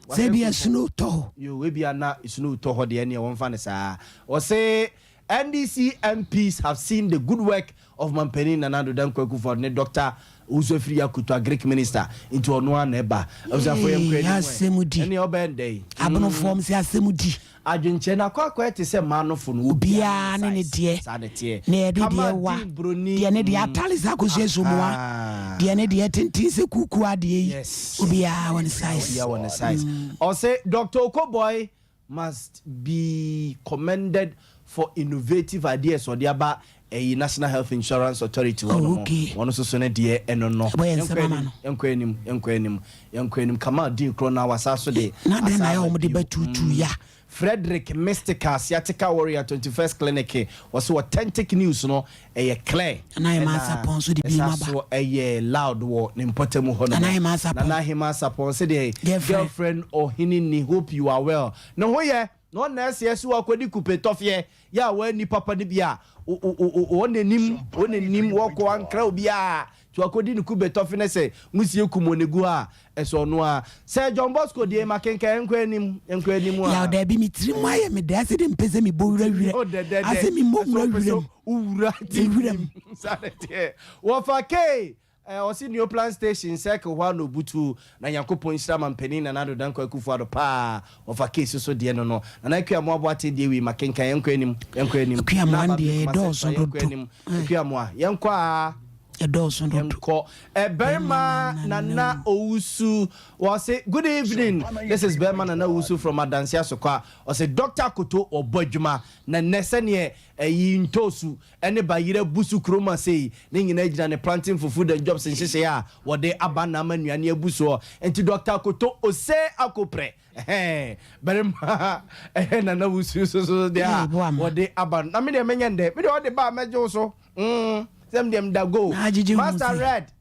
A: wasɛ
B: ebia
A: kuropɔn
B: snow tɔ hɔ.
A: Yoo ebia na snow tɔ hɔ deɛ ɛneɛ wɔmfa no saa ɔse NDC MPs have seen the good work of Mampanin Nana Addo Dankwa Akufo-Addo ne Doctor Owusu Afriyie Akoto Agric Minister nti ɔno ara na ɛba. Abusuafoɔ yɛnkɔ
B: Eeii
A: anim ɛ.
B: asɛm di.
A: Ɛneɛ ɔbɛyɛ no dɛn?
B: Abonofoɔ mse asɛm di.
A: Adwenkyerɛ no akɔ akɔyɛ te sɛ mmaa nofo no, obiara
B: Obiara ne
A: ne
B: ne
A: size.
B: deɛ.
A: Saa na ɛteɛ.
B: Na yɛde deɛ
A: Kama
B: wa,
A: Dean Broni,
B: deɛ ne deɛ
A: mm,
B: atare sɛ akosua somoa,
A: ahaa.
B: deɛ ne deɛ tenten sɛ kuku adeɛ yi,
A: Yes.
B: obiara wɔ ne size.
A: Obiara wɔ ne size. Ɔse Doctor Okoboy must be commended for innovative ideas ɔde aba ɛyi National Health Insurance Authority hɔ
B: Oh,
A: nom
B: okay.
A: wɔn nso so ne deɛ ɛno no
B: Ɛbɔ yɛn
A: yɛnkɔ
B: nsam ama
A: anim
B: no.
A: yɛnkɔ anim yɛnkɔ anim yɛnkɔ anim Kamal Deen korɔ na wasa so de
B: Na dɛn na
A: asa
B: ayɛ
A: aba
B: wɔn de
A: bio
B: ba tuutuu ya?
A: Frederick Mystical Sciatica Warrior 21st Clinic wɔse authentic news no ɛyɛ clear
B: Nana Ahemaa
A: ɛna
B: Sarpong nso de bi
A: ɛsa
B: ma ba.
A: so ɛyɛ loud wɔ ne mpɔtamu hɔ nom.
B: Nana Ahemaa Sarpong.
A: Nana Ahemaa Sarpong se deɛ
B: Girlfriend.
A: girlfriend ɔhene ni hope you are well ne ho yɛ na ɔna ɛseɛ se wakɔdi kupe tɔfeɛ yɛ a wanni papa no bi a ɔnanim ɔnanim wɔkɔ ankra obiara nti wakɔdi ne kube tɔfe ne sɛ nwusie kum wɔ ne gu a Ɛsɛ ɔno a. Sir John Bosco deɛ ma kenkan nkɔ anim nkɔ anim a.
B: Yaw daabi me tiri mu ayɛ me dɛ ase de mpɛ sɛ me bɔ wura
A: Wo
B: wira
A: dɛdɛdɛ
B: ase me mmɔ
A: ɛsɛ
B: wura
A: wopɛ sɛ
B: wira mu
A: wowura
B: me wura
A: TV
B: mu.
A: mu saa na ɛteɛ. Wɔfa Kay eh, ɔse Neoplan station circle hɔ a na ɔbutu na Nyankopɔn nhyira mampanin Nana Addo Dankwa Akufo Addo paa Wɔfa Kay soso deɛ no no Nana Akua Amoah Boateng deɛ wei ma kenkan yɛnkɔ anim yɛnkɔ anim
B: Akua
A: na
B: Amoah
A: aba
B: deɛ
A: Ablekuma
B: ɛdɔɔso
A: Central yɛnkɔ
B: dodo
A: anim
B: eh.
A: Akua Amoah yɛnkɔ aa.
B: Ɛdɔɔso dodo.
A: Yɛnkɔ. Ɛbɛrima Nana Owusu wɔse good evening this is Bɛrima Nana Owusu from Adansi Asokwa ɔse Doctor Akoto ɔbɔ adwuma na nnɛ sɛneɛ ɛyi ntoosu ɛne bayerɛ abu so kurom ha sei ne nyinaa gyina ne planting for food and jobs nhyehyɛeɛ a wɔde aba na ama nnuane abu soɔ nti Doctor Akoto ose akoprɛ ɛhɛn Bɛrima ɛhɛn Nana Owusu so so deɛ a wɔde aba no na medeɛ menyɛ ndɛ medeɛ ɔde ba a mɛgye wo so. Sɛ me deɛ meda go.
B: Na agyegye ho
A: Master
B: sɛ.
A: Red,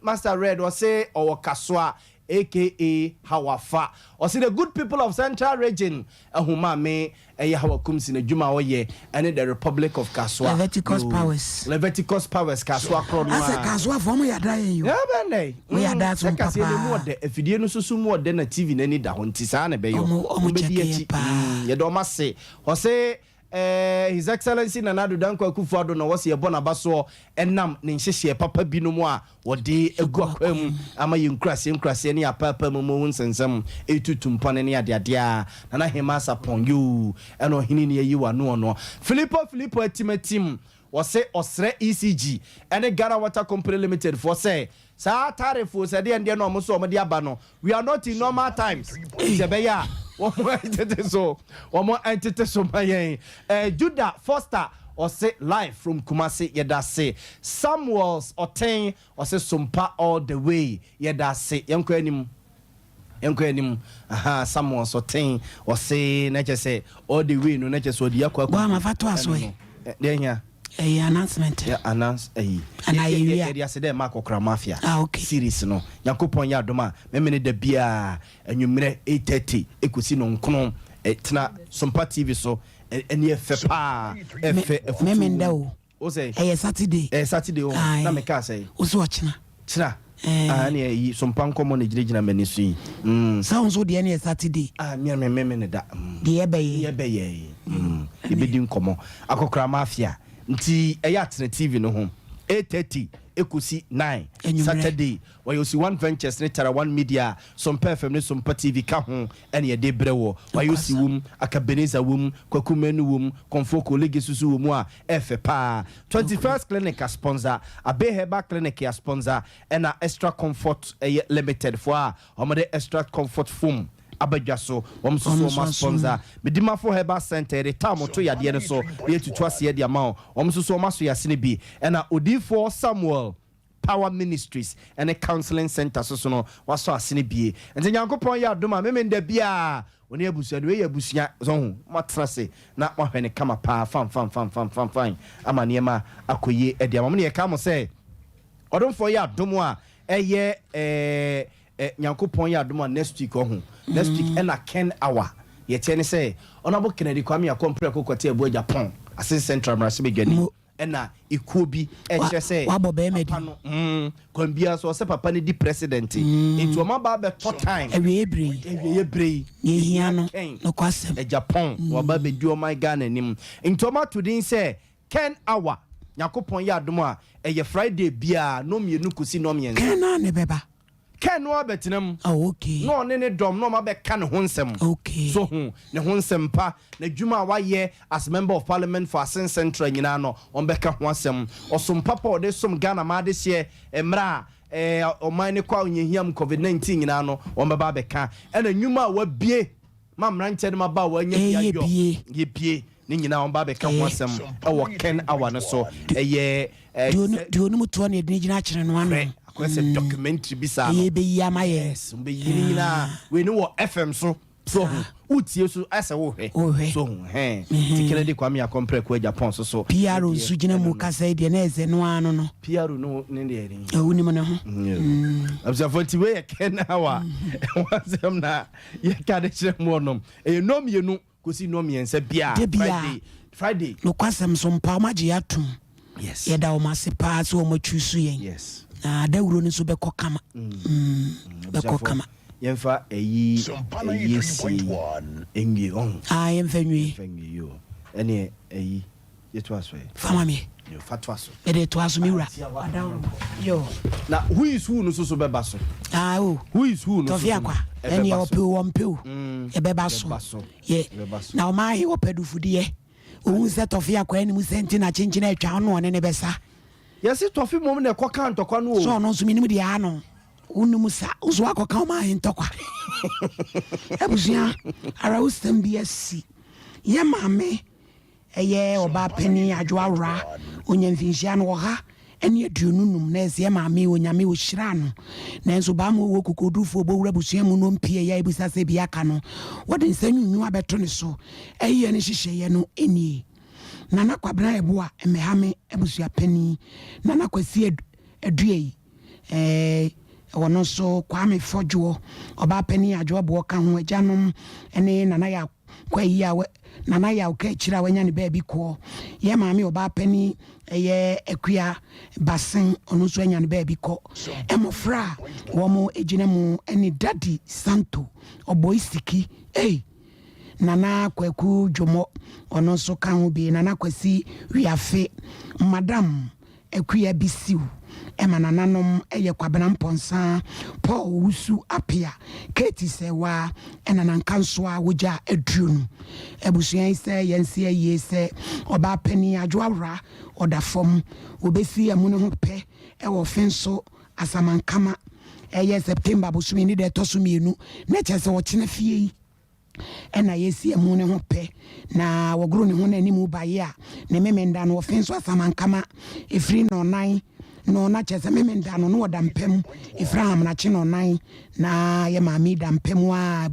A: Master Red ɔse ɔwɔ Kasoa aka Hawafa. Ɔse the good people of Central Region ahu maame ɛyɛ Hawa Kumsi n'adwuma a ɔyɛ ɛne the Republic of Kasoa.
B: Leviticus
A: Yoo.
B: Powers.
A: Leviticus Powers Kasoa korɔ no
B: Asɛ
A: ara.
B: Kasoafoɔ mo yɛ ada yɛn yo.
A: Yɛ bɛn dɛ.
B: Mo yɛ ada
A: Sɛ
B: som
A: kaseɛ no mu
B: papaa.
A: ɔdɛ, afidie no nso so mu ɔdɛ na TV no ani da hɔ nti saa na ɛbɛyɔ.
B: Ɔmo ɔmo
A: Wɔn bɛdi
B: check yɛn
A: akyi.
B: paa.
A: Yɛda wɔn ase. Ɔse eh, His Excellency Nana Addo Dankwa Akufo Addo na wɔse yɛbɔ n'abasoɔ ɛnam ne nhyehyeɛ papa binom a wɔde agu akwan mu ama yɛn nkuraseɛ nkuraseɛ ne apaapaa mu mu nsɛnsɛm ɛretutu mpɔne ne adeadeɛ a Nana Hemaa Sarpong yoo ɛna ɔhene ni ayi w'ano ɔno Filippo Filippo atim atim wɔse ɔsrɛ ECG ɛne Ghana Water Company Limited foɔ sɛ Saa tariff o sɛ deɛn deɛ na wɔn nso wɔn de aba no, we are not in normal times nti ɛbɛyɛ a wɔn ntete so, wɔn ntete so ma yɛn. Eh, Judah Foster ɔse live from Kumasi, yɛda ase. Samuels Ɔten ɔse Sompa all the way, yɛda ase. Yɛnkɔ anim. Yɛnkɔ anim. Aha, Samuels Ɔten ɔse na kyerɛ sɛ all the way no na kyerɛ sɛ ɔde akɔ akɔ.
B: Boa ma fa to aso ɛ.
A: Deɛ hia.
B: Ɛyɛ announcement.
A: Yɛ announce ɛyi.
B: Anaa yɛ wia.
A: Yɛde ase dɛ Mark Okra Mafia.
B: Ah okay.
A: Series no. Nyankopɔn yɛ adom a memene da biara anwummerɛ 8:30 ɛkɔsi nɔnkono tena Sompa TV so ɛne ɛfɛ paa ɛfɛ afutuo wom.
B: Memenda o.
A: Wo sɛ?
B: Ɛyɛ Saturday.
A: Ɛyɛ Saturday o.
B: Ae.
A: Na mekaa sɛ?
B: Wo sɛ ɔkyena.
A: Kyena.
B: Ɛɛ.
A: Ah, ɛne ɛyi Sompa nkɔmmɔ na ɛgyinagyina m'ani so yi. Mm.
B: Sɛ wo nso deɛ ne yɛ Saturday.
A: Ah, me me me me ne da. Mm.
B: Deɛ ɛbɛyɛ.
A: Deɛ ɛbɛyɛ yi. Mm. Yɛbɛdi nkɔmmɔ. Akɔkora Mafia. Nti ɛyɛ atena TV no ho. 8:30 ɛkɔsi 9.
B: Anwummerɛ.
A: Saturday. Wɔyɛ Osi One Ventures ne Tara One Media, Sompa FM ne Sompa TV ka ho na yɛde brɛ wɔ. Wayosi wom, Akabenezer wom, Kwaku Manu wom, Komfo Kolege nso so wɔ mu a ɛyɛ fɛ paa. 21st Clinic aspɔnsa, Abe Herbal Clinic aspɔnsa ɛna Extra Comfort ɛyɛ Limited foɔ a wɔde Extra Comfort Foam aba dwa so, wɔn nso so wɔn aspɔnsa. Medimafo Herbal Centre yɛde tam to yadeɛ no so na yɛatutu aseɛ de ama wo, wɔn nso so wɔn aso yɛasene bi. Ɛna Odiyifoɔ Samuel Power Ministries ne Counseling Center so so no wasɔ asene bie. Nti Nyankopɔn yɛ adom a Memenda biaa ɔne abusua no, wei yɛ abusua so ho, moatena ase na moahwɛ no kama paa fan fan fan fan fan fan ama nneɛma akɔ yie de ama mo. Ne yɛka mo sɛ ɔdomfoɔ yɛ adom a ɛyɛ eh, eh, Nyankopɔn yɛ adom a next week ɔho, next week ɛna Ken Hour yɛteɛ ne sɛ Honourable Kennedy Kwame Akompreko Kwate Abu Agyapong, Asin Central Mmarahyɛbadwani. Ɛna ekuo bi ɛkyerɛ sɛ
B: Wabɔ bɛrima
A: papa
B: din.
A: no mm, kwan biara so ɔsɛ papa no di president nti wɔn aba abɛtɔ time.
B: Awieɛ berɛ yi.
A: Awieɛ berɛ yi.
B: Deɛ ɛhia no,
A: Ken
B: nokwasɛm.
A: Agyapong na waba abɛdi ɔman Ghana anim nti wɔn ato din sɛ Ken Hour. Nyankopɔn yɛ adom a ɛyɛ Friday biara nnɔnmienu kɔsi nnɔnmiɛnsa.
B: Ken naa na ɛbɛba.
A: Ken no abɛtena mu.
B: Oh, okay.
A: Na ɔne ne dɔm na ɔma bɛka ne ho nsɛm.
B: Okay.
A: So ho ne ho nsɛm pa, n'adwuma a wayɛ as member of parliament for Asin Central nyinaa no, wɔbɛka ho asɛm. Ɔsom papa a ɔde som Ghana ma adehyeɛ mmerɛ a eh, ɔman no kɔ ahohiahia mu covid 19 nyinaa no, wɔbɛba abɛka. Ɛna nnwuma a wabue ma mmeranteɛ ne mmabaawa anya bi
B: Ɛyɛ
A: ayɔ.
B: bie.
A: Yɛ bie. Ne nyinaa wɔba abɛka ho asɛm wɔ Ken Hour no so. Ɛyɛ
B: Deɛ ɔno deɛ ɔnim toɔ na yɛde no gyina akyene no ano.
A: Korɛ, akɔyɛ sɛ documentary bi saa no.
B: Ɛyɛ bɛyi ama yɛn.
A: Yes, wɔbɛyi ne nyinaa. Wei no wɔ FM so. So ho, wotie so ayɛ sɛ wohwɛ.
B: Wohwɛ.
A: So ho, hɛn. Nti Kennedy Kwame Akɔmprɛko Agyapong so so.
B: PRO nso gyina mu kasa yi deɛ na ɛsɛ no ara no no.
A: PRO no ne deɛ ni.
B: Wonim ne ho.
A: Abusuafoɔ nti wei yɛ Ken Hour. Ɛho asɛm na yɛka de kyerɛ mu ɔnom. Ɛyɛ nnɔmmienu Kosi nnɔn mmiɛnsa biara.
B: Da biara.
A: Friday. Friday.
B: Nokwasɛm so mpa wɔn agye yɛn atom.
A: Yes.
B: Yɛda wɔn ase paa sɛ wɔn achuusu yɛn.
A: Yes.
B: Na dawuro no nso bɛkɔ kama. Mm. Bɛkɔ kama.
A: Yɛmfa ɛyi ɛyi esi nwie ɔho.
B: Ah yɛmfa nwie.
A: Yɛmfa nwie yoo. Ɛneɛ ɛyi. Yɛtoa so ɛ.
B: Fa ma me.
A: Yo, fa toa so.
B: Mede toa so, me wura. Yo.
A: Na who is who no so so bɛba so.
B: Ah, o.
A: Who is who no so so.
B: Tɔfe akwa. Ɛne ɔpɛ o, ɔmpɛ o. Ɛbɛba so. Yɛ. Na ɔma ahe wɔ pɛdufudeɛ. Ohun sɛ tɔfe akwa anim sɛ nti na kyenkyen atwa ɔno ɔne ne bɛsa.
A: Yɛse tɔfe mmom na ɛkɔ ka ntɔkwa no o.
B: So ɔno nso menim deɛ ano. Wonim sa, wo nso wakɔka ɔma ahe ntɔkwa. Abusua, awerɛhosɛm bi asi. Yɛ maame. Ɛyɛ ɔbaa panin Adwo Awora, ɔnya mfinhyia no 125 na ɛsɛ maame Onyame ɔhyiraa no. Nanso baa mu ɔwɔ kokodurufoɔ ɔbɔwura abusua mu no ɔmpie yɛ abisa sɛ bi aka no wɔde nsa nwunwu abɛto ne so. Ɛyɛ ne nhyehyɛeɛ no nie. Nana Kwabena Yeboah Mmɛhame abusuapanin, Nana Kwasi Aduei, eh, ɔno nso Kwame Fɔdwoɔ, ɔbaapanin Adwoa Boɔ ka ho, agyanom ne Nana Yaw Kwayi a Nana Yaw Kaakyire a wanya ne baabi kɔɔ, yɛn maame ɔbaapanin ɛyɛ Akua Basen, ɔno nso anya ne baabi kɔ. Mmɔfra a wɔn gyina mu ne Daddy Santo, Ɔbɔi Siki, ei, Nana Kwaku Dwommɔ, ɔno nso ka ho bi, Nana Kwasi Wiafe, Madam Akua Bisiw, ɛma nananom yɛ Kwabena Mpɔnsa, Paul Owusu Apea, Katie Sɛwa, ɛna Nanka Nsoa wogya aduro no. Abusua yi sɛ yɛnse ayie sɛ ɔbaa panin Adwo Awora ɔda fam. Wɔbɛsi amu no ho pɛ wɔ Fenso Asamankama. Ɛyɛ September bosome ne da ɛtɔ so mmienu na kyerɛ sɛ ɔkyena fie yi. Ɛna yɛsi amu no ho pɛ, na wɔgoro ne ho no anim baeɛ a, ne memenda no, ɔfe nso asamankama, ɛfiri nnɔnnan no, na kyerɛ sɛ memenda no, na ɔda mpa mu, ɛfiri ahamanakye nnɔnnan, na yɛ maame da mpa mu a.